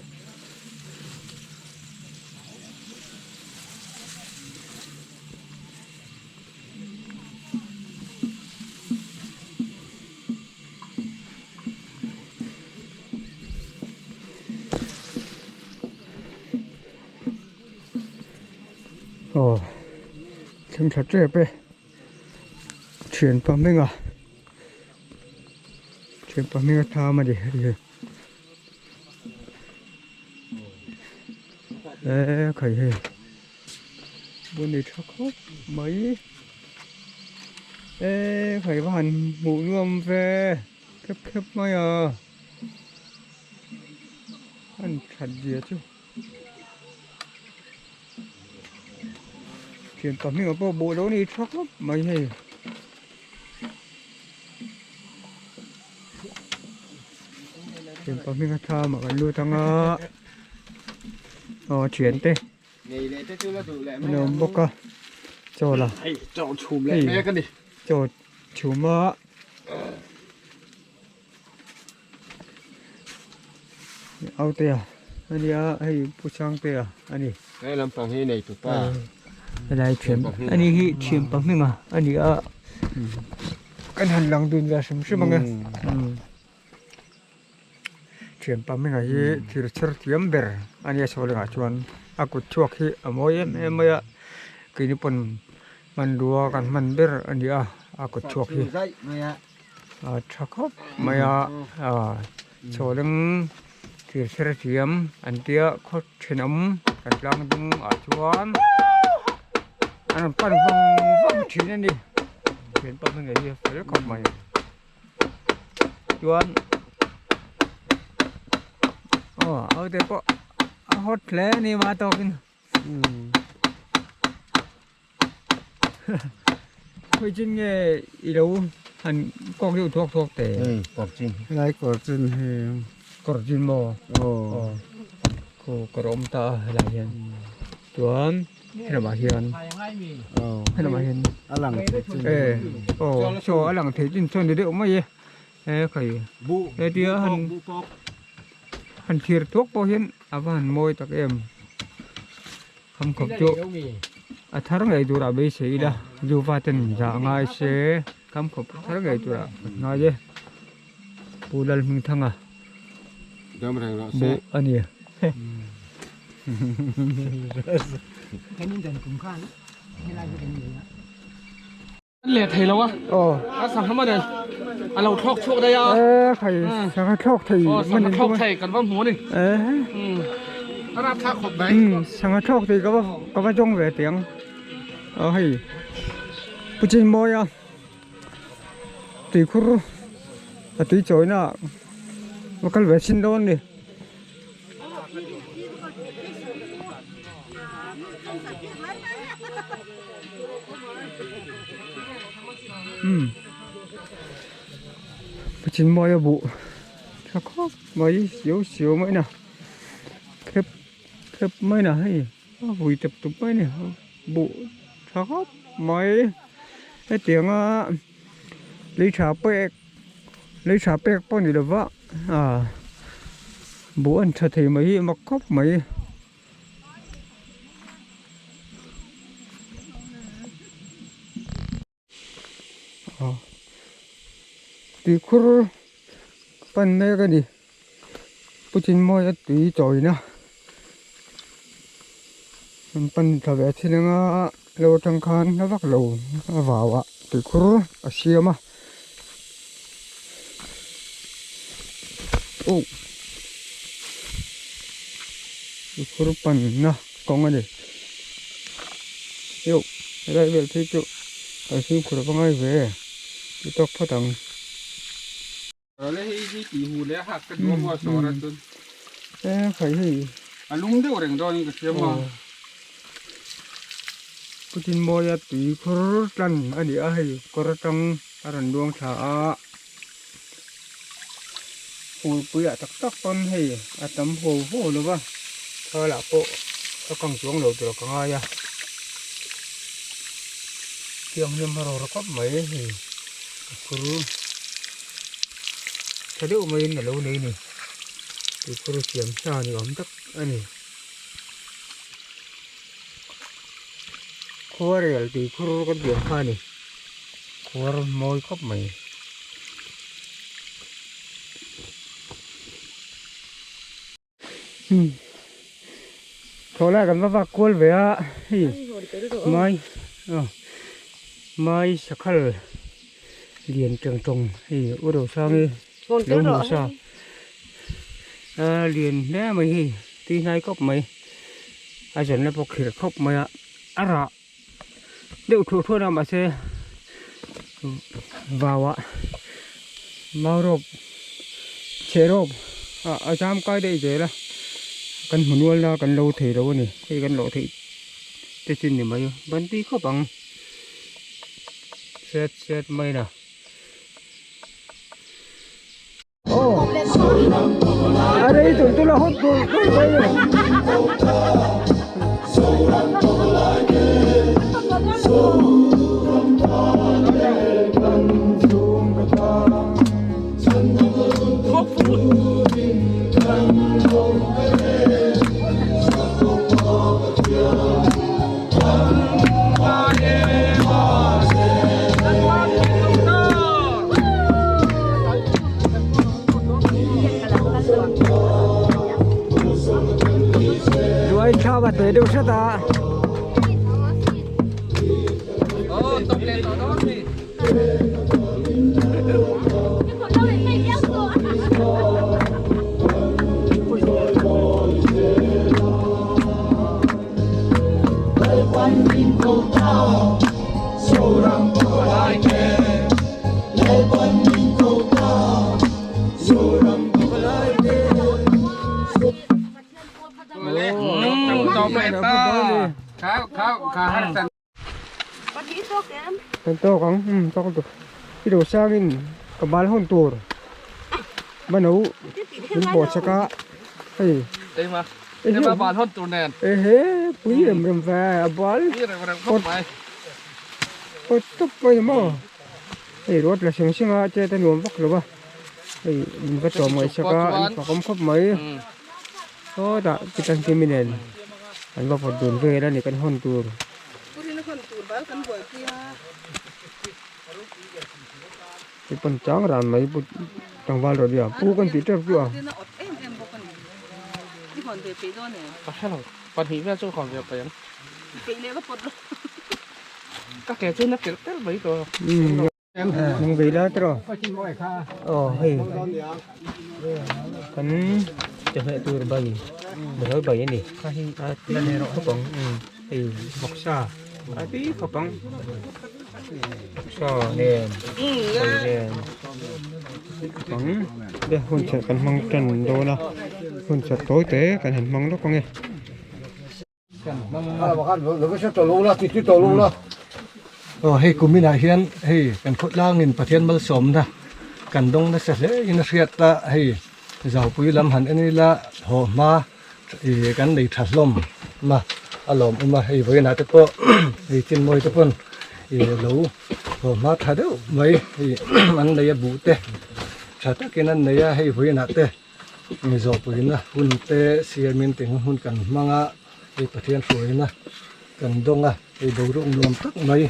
Aw thleng tha tep e. Thianpa hminga thianpa hminga tham a ni hei e khai hei bun ni tha khawp mai e khai va han hmuh nuam ve khep khep mai a an that zia chu. Thian pahnih ah pawh buh lo ni tha khawp mai hei. Thian pahnih a thlam ah kan lut ang a aw thian te an awm bawk a chaw la hei chaw chhum a. Autea a nia hei Pu Sangtea a ni. He lampang hi nei tupa. Helai thian a ni hi thian pa hminga a ni a kan han lang dun ve hrim hrim ang e. Thian pa hminga hi thir chher thiam ber a nia chhawlengah chuan a kut chhuak hi a mawi em em mai a keini pawn hmanrua kan hman ber a ni a. a kut chhuak hi a tha khawp mai a chhawleng thir ser thiam an tia khaw thenawm kan tlang dung ah chuan an rawn pan vang vang thin a ni thianpa hming hi a fel khawp mai chuan aw ho te pawh a hot hle a ni mah tawkin khawi chin nge i lo han kawk deuh thuak thuak te hei kawr chin helai kawr chin hi kawr chin maw aw khaw kawr awm ta a helai hian chuan helamah hian helamah hian a lang thei chin e aw saw a lang thei chin chuan ni deuh mai e he khai hetia han han thlir thuak pawh hian a va han mawi tak em kham khawp chu a thar ngei turah beisei ila zuva ten zah ngai se kham khawp thar ngei turah ngai e Pu Lalhmingthanga buh a ni. Let thei lo a a sangha man a lo thlawk chhuak daih a e khai sangha thlawk thei sangha thlawk thei kan va hmu a ni a rap thlak khawp mai sangha thlawk thei ka va ka va zawng ve teh ang a hei pu Chinmawia tuikhur a tui chawina va kal ve chhin dawn a ni. Umm Pachin mawi a buh tha khawp mai siau siau mai na khep khep mai na hei a vui tep tup mai a ni buh tha khawp mai hetianga lei tha pek lei tha pek pawh ni lova ah buh an tha thei mai hi a mak khawp mai. Tuikhur pan mek a ni Pu Chinmawia tui chawina an pan thla ve thin anga lo atang khan a vak lo a vau ah tuikhur a siam a oh tuikhur panna kawng a ni yo helai vel phei chu kan fimkhur a va ngai ve ti tawk phawt ang. E khai hei a lung deuh reng dawn in ka hria maw Putin mawia tui khur tlan a ni a hei kawr atang a rawn luang thla a phulpui ah tak tak pawn hei a tam ho ho lo va thal ah pawh a kang chuang lo tur ka ngai a thianghlim a rawr khawp mai hei a khur tha deuh maiin a lo nei a ni tuikhur siam sa ni awm tak a ni khuarel tuikhur kan tih ang kha a ni khuar mawi khawp mai. Thaw lai kan va vak kual ve a hei mai mai sakhal lian teng tawng hei u ro sang hi lo hmu sa a lian hle mai hei tui hnai khawp mai a zawn na pawh khirh khawp mai a a rah deuh thuah thuah a mahse vau ah mau rawp chhe rawp ah a zam kai daih zel a kan hmu nual a kan lo thei lo a ni hei kan lawh theih te chin ni mai ban tui khawp ang set set mai na. A rei tul tul a hawt tul tul mai a ni. Duai tha va te deuh hret a. Ka har chan. Kan tawk ang umm tawk lutuk i lo sangin ka bal hawn tur mano min pawh chak a hei Keima keima bal hawn tur nen ehe pui rem rem ve a bal pawt pawt tawp mai maw hei ruat la seng seng a chet a nuam vak lo va hei min va tawm ngaihsak a an fakawm khawp mai sawtah chicken kimi nen an va pawt dun vel a ni kan hawn tur. Hei pawn chang ran mai pu tlangval rawh nia pu kan tih tep chu a. Ka hre lo pahnih vel chu ka hawn ve paih ang ka ke chu na telh telh mai tawh. Nung vei la tawh aw hei kan chawhmeh tur bai bawlhhlawh bai a ni a tui khawp ang hei vawksa a tui khawp ang vawksa nen bai nen khawp ang te hun chawlh kan hmang tan dawn a hun chawlh tawi te kan han hmang lawk ang e. Aw hei kuminah hian hei kan khawtlangin Pathian malsawmna kan dawng nasa hle in a hriat a hei zaupui lam han en ila haw hma ih kan nei tha hlawm a a lawmawm a hei vawiinah te pawh hei chinmawi te pawn ih lo haw hma tha deuh mai hei an nei a buh te tha takin an nei a hei vawiinah te. Zawhpuina hun te siamin tih hun kan hmang a, hei Pathian hruaina kan dawng a, hei boruak nuam tak mai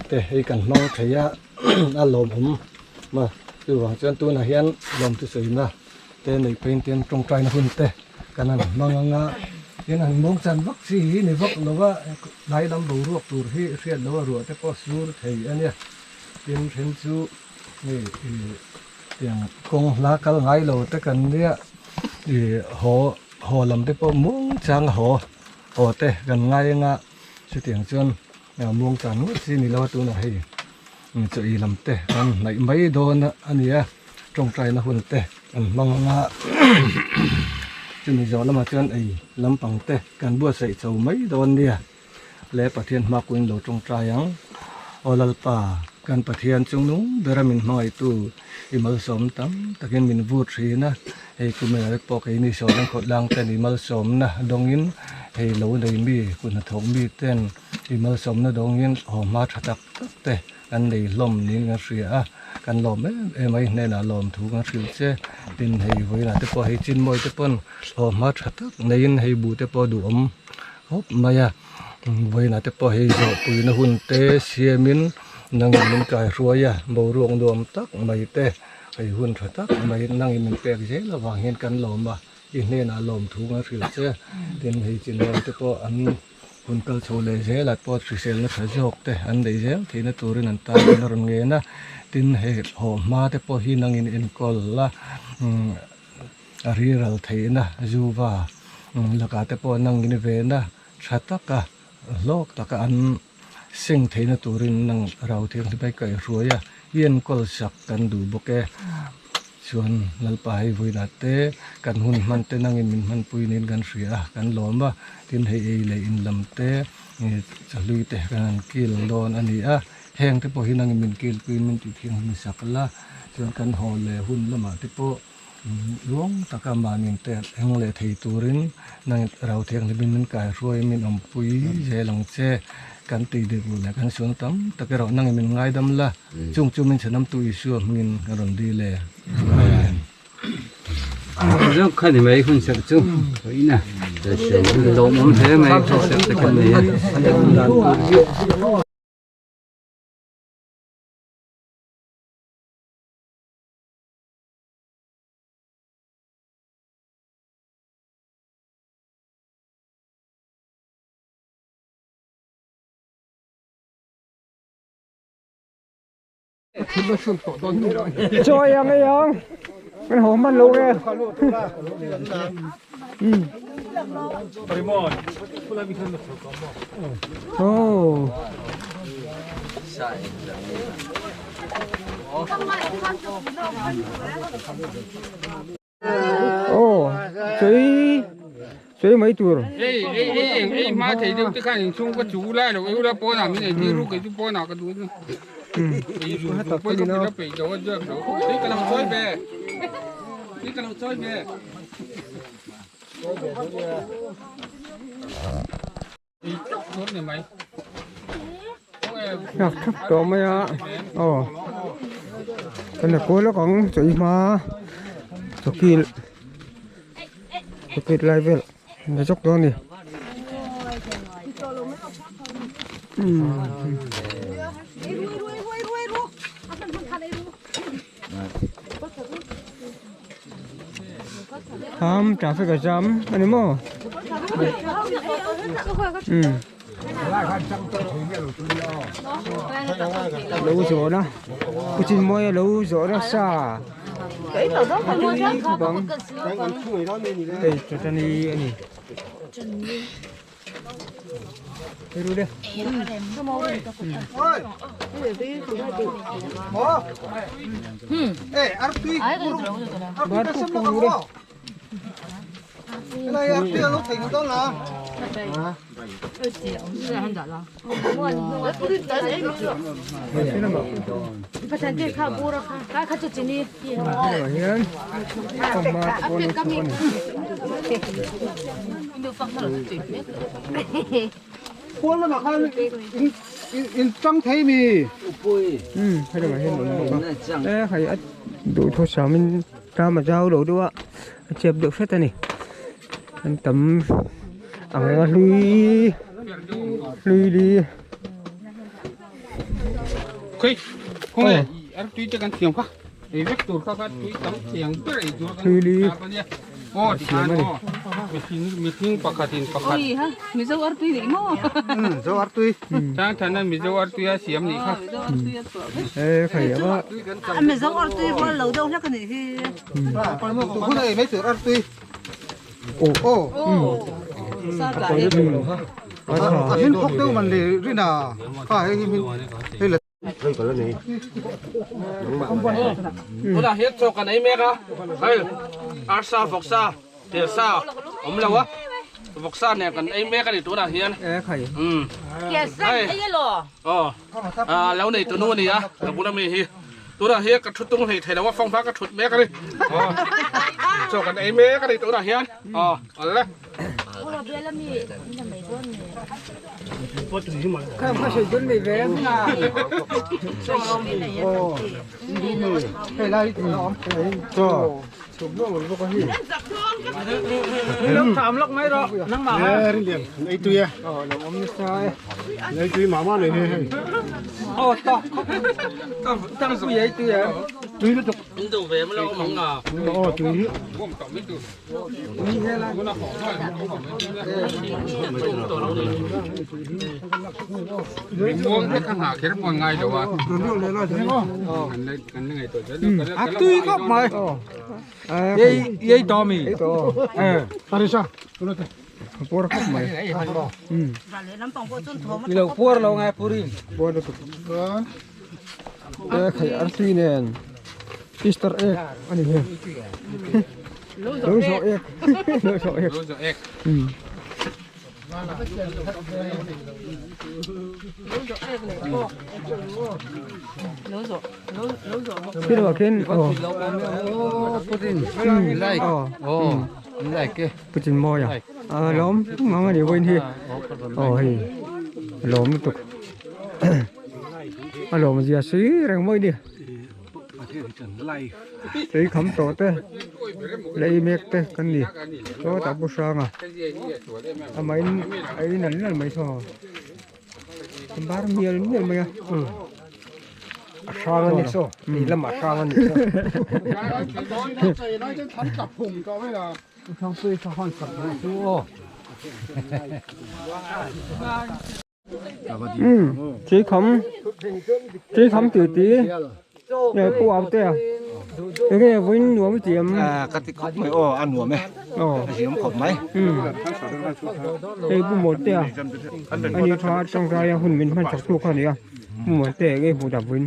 te hei kan hmang thei a, a lawmawm a, chuvang chuan tunah hian lawmthusawiina te neih peihin tin tawngtaina hun te kan han hmang ang a, tin han mawng chan vak chi hi ni vak lo va, tlai lam boruak tur hi hriat loh a ruah te pawh sur thei a nia, tin then chu hei ih. Tiang kawng hla kal ngai lo te kan nia ih haw haw lam te pawh muang chang a haw haw te kan ngai anga chutiang chuan muang chan ngawt chi ni lo a tunah hei chaw ei lam te kan hnaih mai dawn a ni a tawngtaina hun te kan hmang anga chumi zawh lamah chuan ei lampang te kan buatsaih chho mai dawn nia. Le Pathian hmakuin lo tawngtai ang. Aw Lalpa, kan Pathian chungnung bera min hmangaihtu i malsawm tam takin min vut thin a, hei kumina te pawh keini sawreng khawtlang ten i malsawmna dawngin hei lo nei mi kut hnathawk mi ten i malsawmna dawngin haw hma tha tak tak te kan nei hlawm niin kan hria a, kan lawm em em a, i hnenah lawm thu kan hrilh che. Tin, hei vawiinah te pawh hei chinmawi te pawn haw hma tha tak neiin hei buh te pawh duhawm Hawp mai a, vawiinah te pawh hei zawhpuina hun te siamin nangin min kaihruai a, boruak nuam tak mai te hei hun tha tak mai nangin min pek zel avang hian kan lawm a, i hnenah lawmthu kan hrilh che, tin hei chinrawn te pawh an hun kal chho leh zelah pawh hriselna tha zawk te an neih zel theihna turin an tan an rawn ngen a, tin hei haw hma te pawh hi nangin enkawl la A riral theihna Zuva lakah te pawh nangin vena tha taka hlawk taka an seng theihna turin nang rau thianghlim mai kaihruai a, i enkawl sak kan duh bawk e. Chuan Lalpa hei vawiinah te kan hun hman te nangin min hmanpui niin kan hria a, kan lawm a, tin hei ei leh in lam te chahlui te kan han kil dawn a ni a, heng te pawh hi nangin min kilpuiin min tih thianghlim sak la, chuan kan haw leh hun lamah te pawh Luang taka mahni te eng leh thei turin nang rau thianghlimin min kaihruai min awmpui zel ang che kan tih dik leh kan sual tam tak erawh nangin min ngaidam la chung chu min chhanamtu Isua hmingin ka rawn dil e. Amen. Zawk kha ni mai hun serh chu ina lawmawm hle mai hun serh te kan nei a. Chawi ang ei ang kan haw hman lo nge oh Aw chawi Chei mai tur. Ei ei ei eng ei hma thei deuh te khan inchhung ka chu lai lo eu la pawnah min ei tir u kei chu pawnah ka duh a ei zu zu pawh ka la peih lo a ziak lo hei ka lo chawi ve hei ka lo chawi ve. Nghak thap tawh mai a aw kan la kual lawk ang chaw i hma chawkil chawkil lai vel an la zawk dawn a ni. Tham traffic a jam a ni maw umm lo zawh na pu chinmawia lo zawh nasa bang hei chawtani a ni. Khual lamah khan in tang thei mi. Umm hei lamah hian awm bawk a e hei a duhthusam in tlama zau lo deuh a a chep deuh hret a ni an tam ang reng a hlui hlui li. Khawi khawnge artui te kan siam kha. Ei vek tur kha kha tui tam chiang ber ei tur kan tar ka nia. Aw ti khan aw. Mihring mihring pakhatin pakhat. Ui ha Mizo artui nih maw. Umm Mizo artui. Chang thana Mizo artui a siam nih kha. Mizo artui a chhuah vek. E khai ava. A Mizo artui rual lo deuh hlek a nih hi. Tu hun a ei mai tur artui. Aw. Sa tla hi. A hmin phawk deuh man le rina kha hei hi hmin hei la. Tunah hian chaw kan ei mek a, hei arsa vawksa kelsa awm lo a, vawksa nen kan ei mek a ni tunah hian. Umm hei aw ah lo nei tunu a ni a ka bula mi hi tunah hian ka thu tung hlei thei lo a fanghma ka thut mek a ni aw chaw kan ei mek a ni tunah hian aw awle. A tui khawp mai ei ei to mi puar khawp mai i lo puar lo ngai purin puar lutuk e khai artui nen Easter egg a ni hi lo zawh egg lo zawh egg lo zawh egg khi lo khin oh like oh like e putin mawi a a lawm mang a ni vawiin hi aw hei lawm lutuk a lawm zia si reng mawi ni. Tui kham tawh te lei mek te kan ni sawtah pu hranga amah in a in an nal mai saw a bar mial mial mai a a hrang a ni saw lei lamah a hrang a ni saw. Tui kham tui kham tih tih nge pu au te a enge vawiin nuam i ti em ka ti khawp mai aw a nuam e a hlim khawp mai hei pu mawl te a ani kha tawngtai a hun min hman chak tu kha a ni a pu mawl te enge hmuh dah vawiin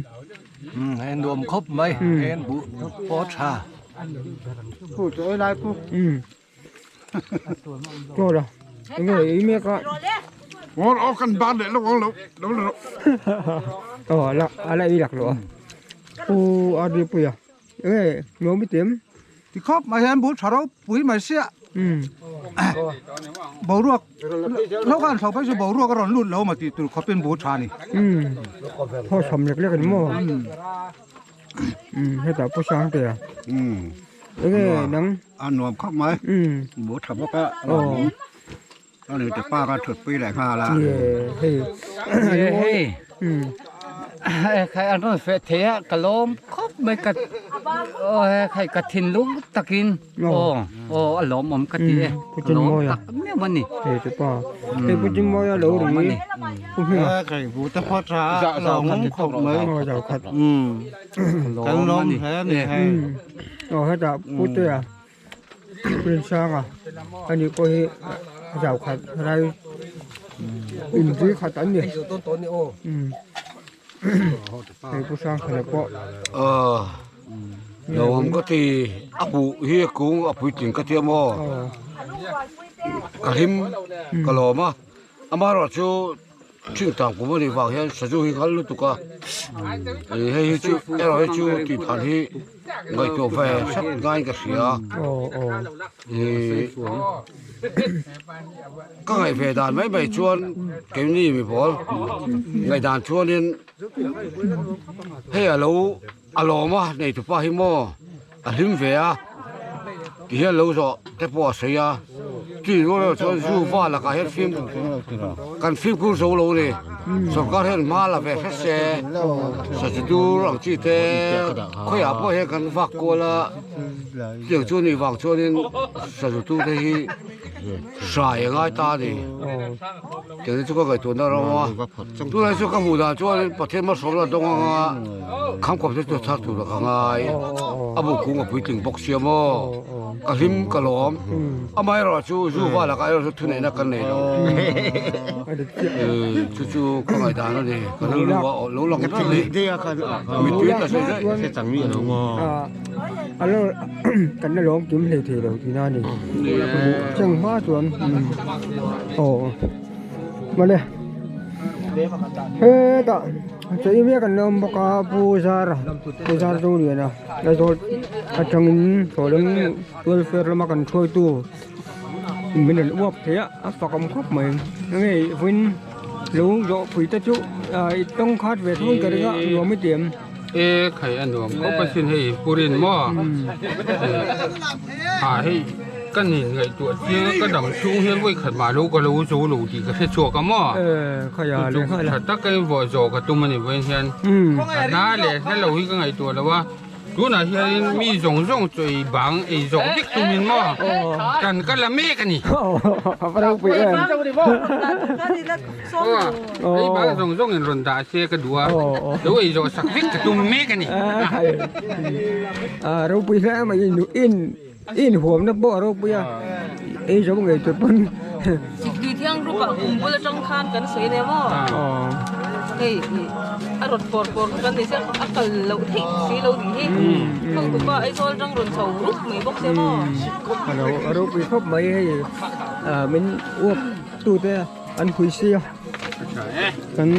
hei nuam khawp mai hei an buh pawh tha Pu chu ei lai pu. Tlawla enge ei mek a. Aw aw kan ban leh lawk ang lo lo la rawh. Aw a la a la ei lak loh a. Pu RD Puia enge nuam i ti em? Ti khawp mai hian bul tha ropui mai sia. Boruak lo khan thlo phei chu boruak a rawn lut lo maw tih tur khawpin bul tha a ni. Thaw chham lek lek a ni maw? Hetah Pu Sangtea. Enge nang? A nuam khawp mai. Bul tha bawk a. A ni te pa ka thut pui leh nghal a. Hei. Hei. Khai an rawn feh thei a ka lawm khawp mai ka khai ka thinlung takin aw aw a lawmawm ka ti e ka lawm tak meuh a ni. Hei te pa. Hei Pu Chimawia lo ri. Pu Hminga. Khai bu te phawt a lawm khawp mai. Aw zau khat. Kan lawm hle a ni hei. Aw hetah Pu Tea. Rinsanga a nih pawh hi zau khat rai inzui khat an ni hei pu Hrangthana pawh Lawm ka ti a buh hi a kung a puitling ka tia maw ka hlim ka lawm a amaherawhchu Thingtang kum a nih vang hian sazu hi nghal lutuk a, hei hi chu erawh hi chu tih dan hi ngaihtuah ve hrep ngaiin ka hria ka ngaih ve dan mai mai chuan keini mi pawl ngaihdan chuanin hei a lo a lawm a neitupa hi maw a hlim ve a ti hian lo zawh te pawh a sawi a chi rual erawh chuan zu va lakah hian fim kan fimkhur zo lo a ni sorkar hian hma la ve hret se sazu dur ang chi te khawiah pawh hian kan vak kual a tiang chu a nih vang chuanin sazu tu te hi hrai a ngai ta a ni tiang te chu ka ngaihtuahna ram a tunah hi chuan ka hmuh dan chuan Pathian malsawmna a dawng anga khamkawp te chu a thar tur ka ngai a bu kung a puitling bawk sia maw ka hlim ka lawm amaherawh chu zu va lakah erawh chu thuneihna kan nei lo chu chu ka ngaihdan a ni ka rilru a lo lang ber a ni mittui ta sawi daih. A lo kan la lawm kim hlei thei lo tihna a ni cheng hma chuan aw mawle hetah chei mek an la awm bawk a pu zara pu zar zo liana Aizawl atangin thlawhleng welfare lama kan hruaitu min rawn uap thei a a fak awm khawp mai enge vawiin lo zawh pui te chu i tawng khat ve thung ka ring a nuam i ti em. E khai a nuam khawp asin hei purin maw ha hei ka nin ngaihtuah chiang a ka dam chhung hian vawi khat mah lo ka lo zo lo tih ka hre chhuak a maw chu chu tha taka in vawh zawh ka tum a ni vawiin hian ka hna leh hla lo hi ka ngaihtuah lo a. Tunah hianin mi zawng zawng chu ei bang ei zawk vek tumin maw kan ka la mek a ni. Ei bang zawng zawng in rawn dah se ka duh a, lo ei zawh sak vek ka tum mek a ni. Ropui hle mai in in huamna pawh a ropui a, ei zo ngei tur pawn. Sikdui thiang group ah kum bul atang khan kan sawi ania maw? Hei a rawn pawr pawr kan ni sia a kal loh theih si lo tih hi khang tupa Aizawl atang rawn chho rup mai bawk sia maw? A ropui khawp mai hei min uap tute an phui sia kan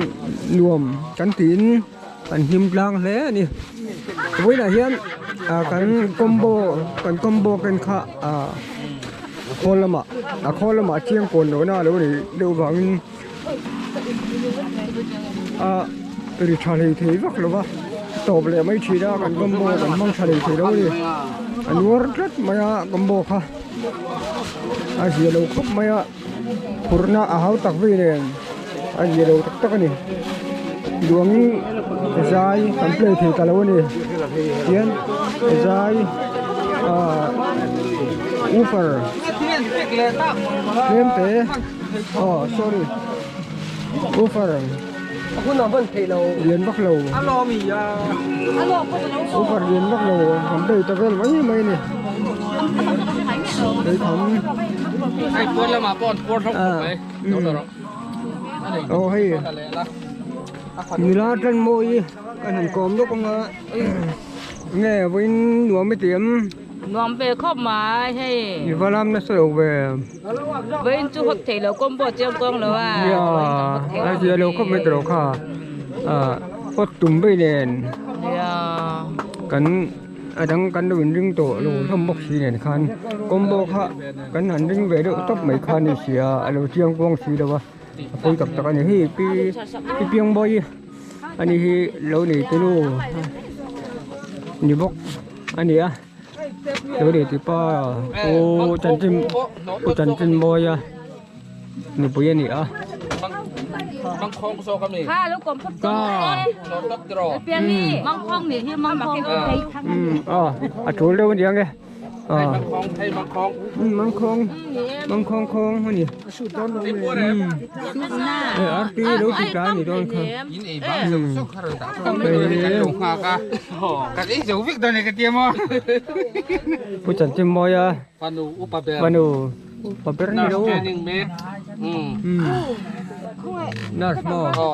nuam kan tiin kan hlim tlang hle a ni vawiinah hian kan combo kan combo ken kha khawl lamah a khawl lamah chiang kawn lohna a lo nih deuh vangin a ri tha hlei thei vak lo va tawp leh mai thin a kan combo kan hmang tha hlei thei lo a ni a nuar tlat mai a combo kha a zia lo khawp mai a. Phurhna a hau tak vei nen a zia lo tak tak a ni duang zai kan play thei ta lo a ni tihian zai ah woofer tlem te aw sorry woofer lian vak lo woofer lian vak lo kan play ta vel mai mai a ni. Hei puan lamah pawh an puar hlauh khawp mai lo la rawh. Aw hei nula tan mawi kan han kawm lawk anga nge vawiin nuam i ti em? Nuam ve khawp mai hei. I va lam nasa lo ve. Vawiin chu hawt thei lo combo chiang kuang lo a. Nia, a zia lo khawp mai tawh kha. Hawt tum bai nen. Nia. Kan a dang kan lo inring tawh lo hlawm bawk si nen khan combo kha kan han ring ve deuh tawp mai kha ni sia a lo chiang kuang si lo a. A pawi tak tak a ni. Hei pi pi Piangbawi a ni hi lo nei tunu ni bawk a ni a. Lo nei tipa pu Chanchin pu Chanchin Mawia nupui a ni a. Ka a tul deuh a ni ang e. Mangkhawng mangkhawng khawng a ni arti lo ti ta ni dawn kha pu chanchin mawia fanu upa ber ni lo nurse maw aw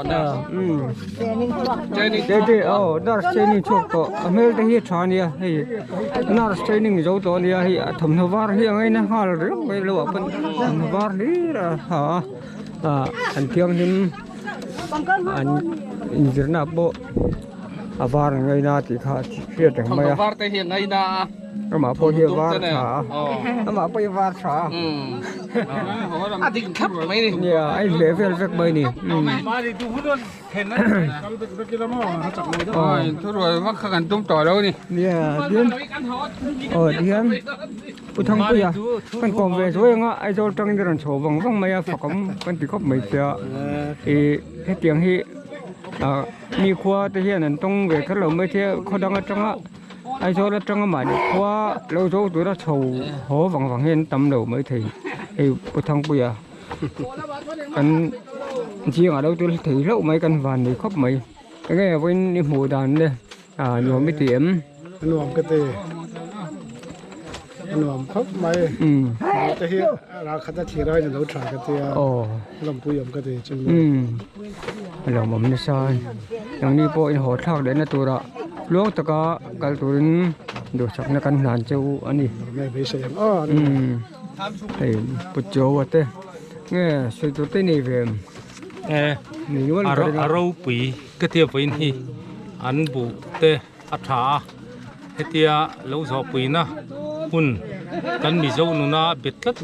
nurse training chhuak tawh a hmel te hi a tha ania hei nurse training zo tawh ania hei a thawmhnaw var hi a ngaina nghal riau mai lo ah pawn thawmhnaw var hlir a ha a ah an thianghlim an inzirna pawh a var an ngaina tih kha hriat reng mai a. Amah pawh hi a var tha a, amah pawh hi a var tha a. A dik thlap mai ni. Nia, a inhleh vel vek mai ni. Nia, tihian aw tihian Pu Thangpuia kan kawm ve zuai anga Aizawl tangin a rawn chho vang vang mai a fakawm kan ti khawp mai che a. Ih hetiang hi ah mi khua te hian an tawng ve kher lo mai thei a khaw dang atanga Aizawl atanga mahni khua lo zo tura chho haw vang vang hian tam lo mai thei hei Pu Thangpuia kan zingah lo tel thei hlauh mai kan van nei khawp mai enge vawiin i hmuh dan le ah nuam i ti em? Nuam ka ti a nuam khawp mai te hi ral khat a thlir aiin a lo tha ka tia lawmpui awm ka ti chu a lawmawm nasa nangni pawh inhaw thlak leh na turah tluang taka kal turin duhsakna kan hlan che u a ni hei pu Chawa te nge sawi tur te nei ve em a ropui ka tia vawiin hi an buh te. a tha a hetia lo zawhpuina hun kan Mizo nuna bet tlat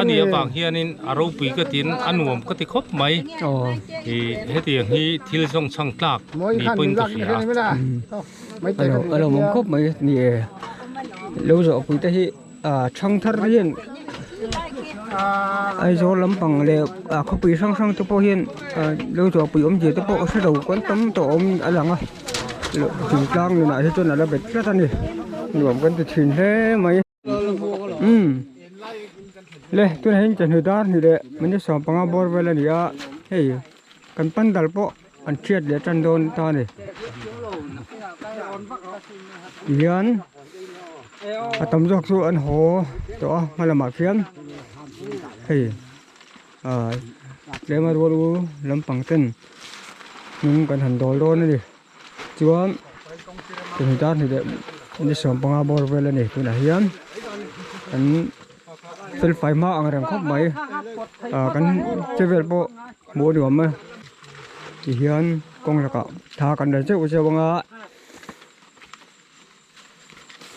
a nih avang hianin a ropui ka tiin a nuam ka ti khawp mai ih hetiang hi thil zawng chhang tlak ni pawhin ka hria a. A lo awm khawp mai ni e lo zawhpui te hi ah thang thar hian Aizawl lampang leh ah khawpui hrang hrang te pawh hian ah lo zawhpui awmzia te pawh a hre lo kan tam tawh awm a lang a. Thingtlang nunah hi chuan a la bet tlat a ni nuam kan ti thin hle mai umm le tunah hian chawhnu dar hnih leh minute 15 bawr vel a ni a hei kan pandal pawh an thiat leh tan dawn ta a ni tihian a tam zawk chu an haw tawh a hma lamah khian hei. ah tlema rual u lampang ten hnung kan han dawl dawn a ni chuan chumi dar hnih leh ni 15 bawr vel a ni tunah hian kan fel fai hma ang reng khawp mai ah kan che vel pawh hmuh a nuam a tihian kawng lakah thla kan la zeuh zeuh ang a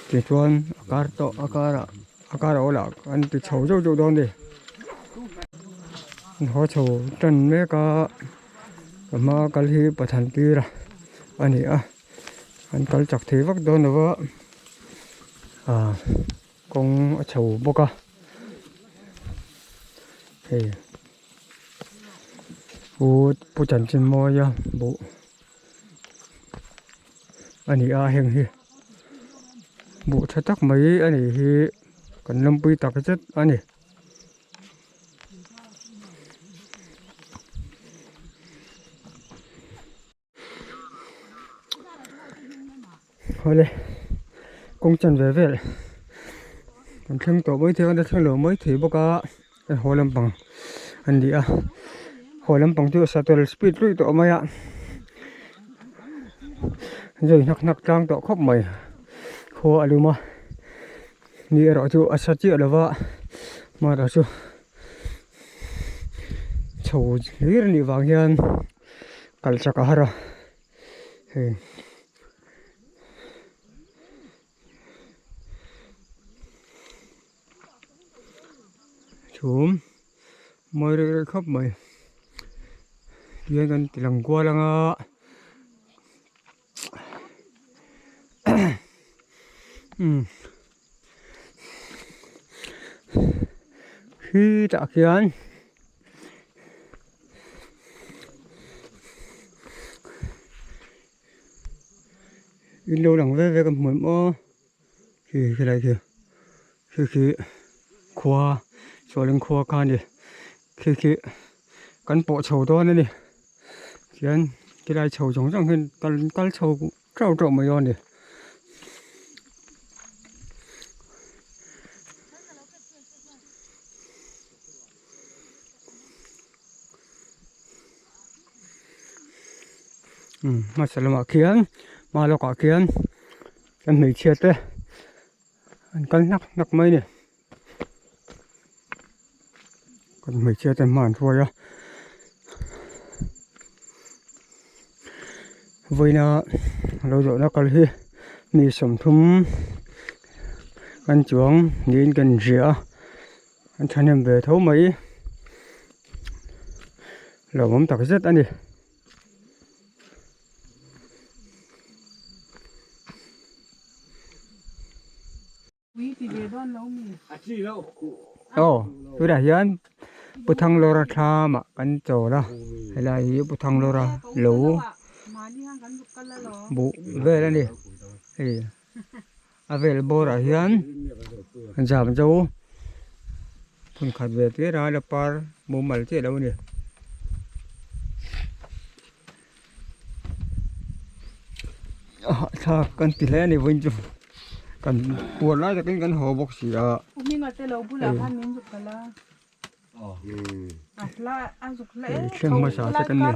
tichuan a kar tawh a karah a kar a awl ah an ti chho zeuh zeuh dawn a ni an haw chho tan mek a ka hma kal hi pathan tir a a ni a an kal chak thei vak dawn lo va ah kawng a chho bawk a hei pu pu chanchinmawia buh. A ni a heng hi buh tha tak mai a ni hi kan lawmpui tak zet a ni. Awle kawng chanve vel kan thleng tawh mai thei a kan thleng lo mai thei bawk a kan haw lampang a ni a haw lampang chu satel speed luih tawh mai a zui hnak hnak tlang tawh khawp mai khua a lum a. Ni erawh chu a sa chiah lo va amaherawh chu chho hlir a nih vang hian kal chak a har a hei. Chhum mawi reuh reuh khawp mai tihian kan ti lang kual ang a umm khitah khian. In lo lang ve ve ka hmu em aw khi khilai khi khi khi khua Sawleng khua kha a ni khi khi kan pawh chho dawn a ni tihian khilai chho zawng zawng hian kal kal chho teuh teuh mai dawn a ni. Hmasa lamah khian hma lawkah khian kan hmeichhia te an kal hnak hnak mai a ni kan hmeichhia te hma an hruai a vawiina lo zawhna kal hi mi sawmthum kan chuang niin kan inhria a an thahnem ve tho mai. Lawmawm tak zet a ni. Aw tunah hian Pu Thanglawra thlam ah kan chawl a helai hi Pu Thanglawra lo buh vel a ni hei a vel bawr ah hian zam zo phun khat ve tir a la par mumal chiah lo a ni. A hahthlak kan ti hle a ni vawiin chu kan puan lai takin kan haw bawk si a. Thleng hmasa te kan ni.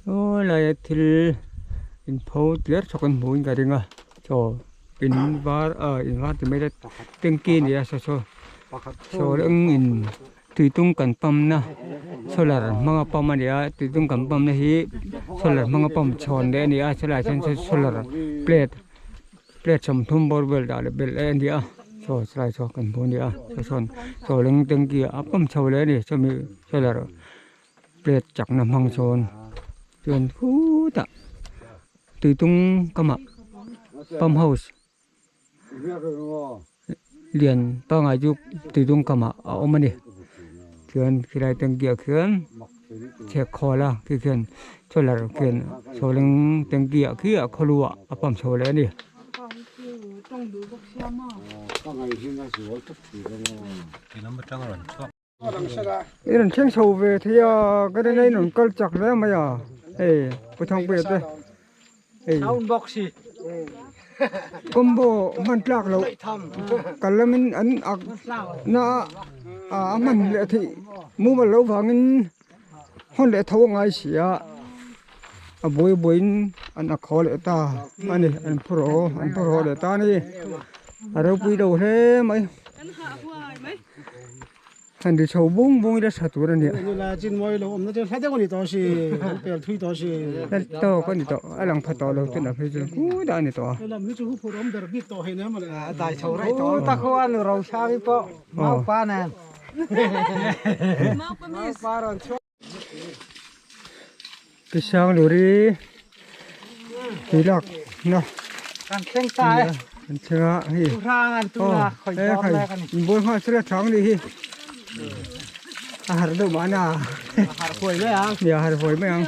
Saw laia thil inpho tler chhawk an hmuhin ka ring a chaw in var ah in var ti mai ila tanky a ni a saw saw saw eng in Tuitung kan pump na solar hmanga pump a ni a tuitung kan pump na hi solar hmanga pump chhawn leh a ni a chulaiah chuan solar plate plate sawmthum bawr vel dah leh belh leh a ni a saw chulai chu kan hmu a ni a saw sawn saw leng tanky a pump chho leh a ni chumi solar plate chakna hmang sawn chuan khutah tuitung kamah pump house. Lian pangai chu tuidung kamah a awm a ni chuan khilai tanky ah khian chhek khawl a khi khian solar khian sawleng tanky ah khi a khaw lu ah a pump chho leh a ni. I rawn thleng chho ve thei a ka rin a in rawn kal chak hle mai a hei pu Thangpuia te hei combo hman tlak loh kal lamin an ak na a a hman leh theih mumal loh vangin hawn leh tho a ngai si a a buai buaiin an ak haw leh ta a ni an phur haw an phur haw leh ta a ni a ropui lo hle mai. Han ri chho bung bung ila tha tur a nia. Nila chin mawi lo awmna chu hla deuh a ni tawh si, kan pel thui tawh si. Hla tawk a ni tawh, a lang pha tawh lo chu na phei chu khu dah a ni tawh a. Helam hi chu hu phur awm ber bik tawh hei nia mawle. A dai chho raih tawh. Pu Takhuan Rosari pawh Maupa nen. Maupa miss. Maupa rawn chhuak. Pisangluri tui lak na Kan thleng ta e. Kan thleng a hei. Tu hrang an tu na khoi dawm mek a ni. Inbual nghal sela thang ni hi. A har deuh mah na. A har huai mai ang. Nia har huai mai ang.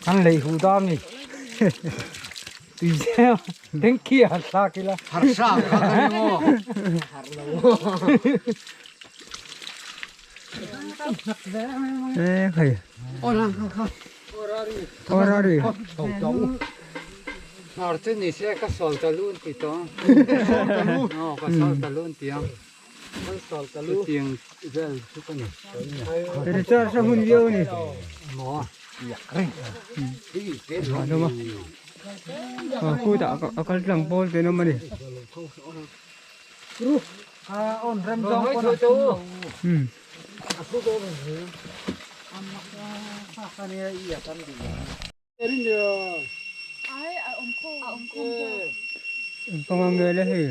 Kan lei hu dam ni. Tui zeu. Thank you har sa kila. Har sa kha ka ni maw. Har lo. Ê khỉ. Orari. Ngor chu ni se ka sol ta lun ti to. No ka sol ta lun ti ang. Recharge a hun viau a ni. Kutah a kal tlang pawl te an awm a ni. Panga nge le hei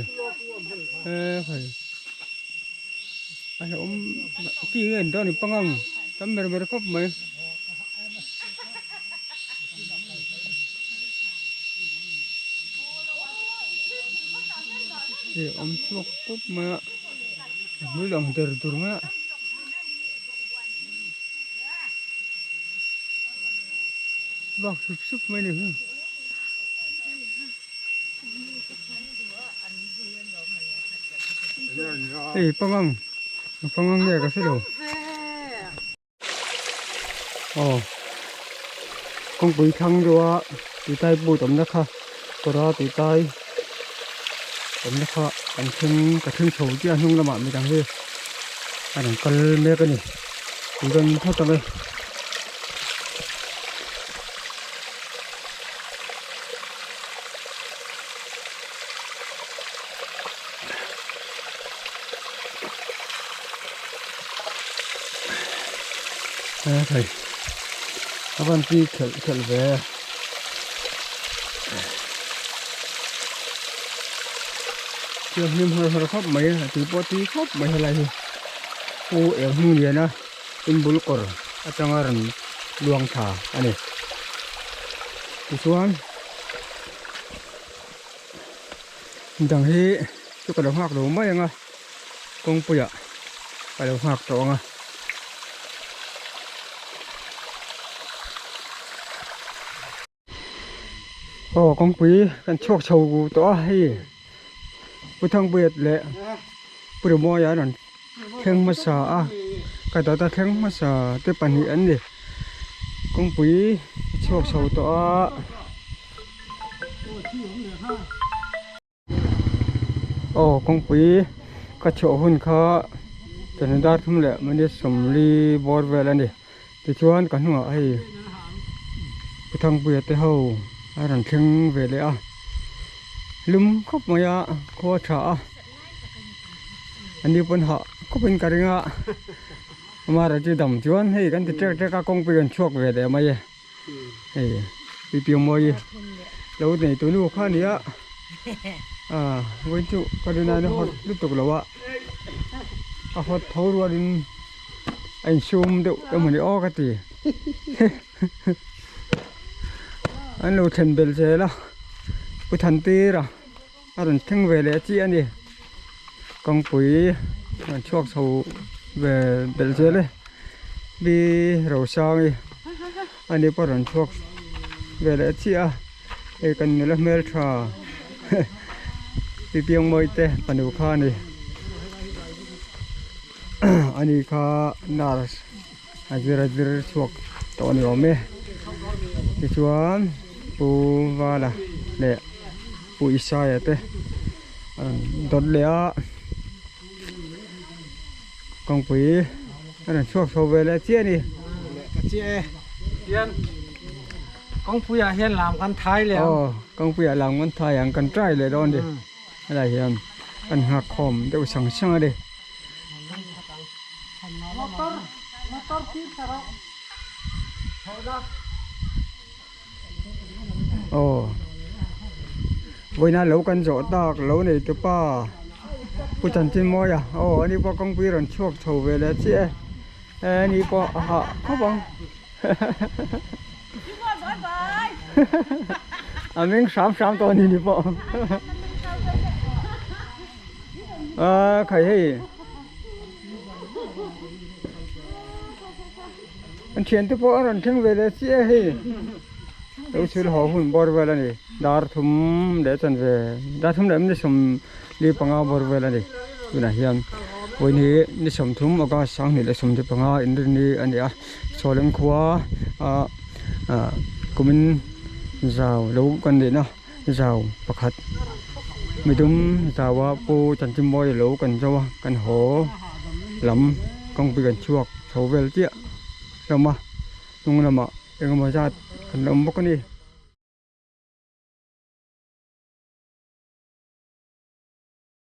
e khai a hlauhawm chi nge an dawn ni pangang tam ber ber khawp mai. Hei a awm chhuak pup mai a a hmul ang der dur mai a. Vak sup sup mai ni hi. Hei pangang pangang nge ka hre lo. Aw kawngpui thlang deuh a tuitai boat awmna kha kawra tuitai awmna kha kan thleng ka thleng chho chiah a hnung lamah midang hi a rawn kal mek a ni tui kan phawt ang e. Hei a van pi khelh khelh ve thianghlim har har khawp mai a tui pawh tui khawp mai helai hi pu eng hming liana inbul kawr atanga rawn luang thla a ni tichuan dang hi chu ka lo nghak lo mai ang a kawngpuiah ka lo nghak tawh ang a. Aw kawngpui kan chhuak chho tawh a hei Pu Thangpuiat leh Pu Rimawi an rawn thleng hmasa a ka dawt a thleng hmasa te pahnih an ni kawngpui a chhuak chho tawh a. Aw kawngpui ka chhuah hun kha chawhnu dar thum leh minute sawmli bawr vel a ni tichuan ka hnungah hei Pu Thangpuia te ho a rawn thleng ve leh a lum khawp mai a khua tha a ani pawn hah khawp in ka ring a amaherawhchu dam chuan hei kan ti ṭek ṭek a kawngpui kan chhuak ve leh mai e. Hei pi piangmawi lo nei tu nu kha a ni a ah vawiin chu ka rin aiin a hot lutuk lo a a hot tho rualin a insum deuh emaw ni aw ka ti an lo thlen belh zel a pu Thantir a a rawn thleng ve leh chiah a ni kawngpui rawn chhuak chho ve belh zel e bi Rosangi ani pawh rawn chhuak ve leh chiah a hei kan nula hmeltha pi Piangmawi te fanu kha a ni ani kha nurse a zir a zir chhuak tawh a ni awm e tichuan pu Vala leh pu Isaia te a rawn dawt leh a kawngpui a rawn chhuak chho ve leh chiah a ni. Kawngpui ah hian lam kan thai leh ang. Aw kawngpui ah lam kan thai ang kan try leh dawn a ni helai hian kan nghak khawm deuh sang sang a ni. Aw vawiina lo kan zawh tak lo nei tu pa Pu Chanchinmawia aw ani pawh kawngpui rawn chhuak chho ve leh chiah e ani pawh a hah khawp ang a meng hram hram tawh a ni ni pawh a khai hei an thian te pawh a rawn thleng ve leh chiah a hei lo chhul haw hun bawr vel a ni dar thum leh chan ve dar thum leh ni sawm li panga bawr vel a ni tunah hian vawiin hi ni sawmthum august sanghnih leh sawmhnih panga inrinni a ni a sawleng khua ah kumin zau lo kan neihna zau pakhat. Midum zaua Pu Chanchimawia lo kan zo a, kan haw lam kawngpui kan chhuak chho vel chiah hlawm a, hnung lamah engemaw zat an la awm bawk a ni.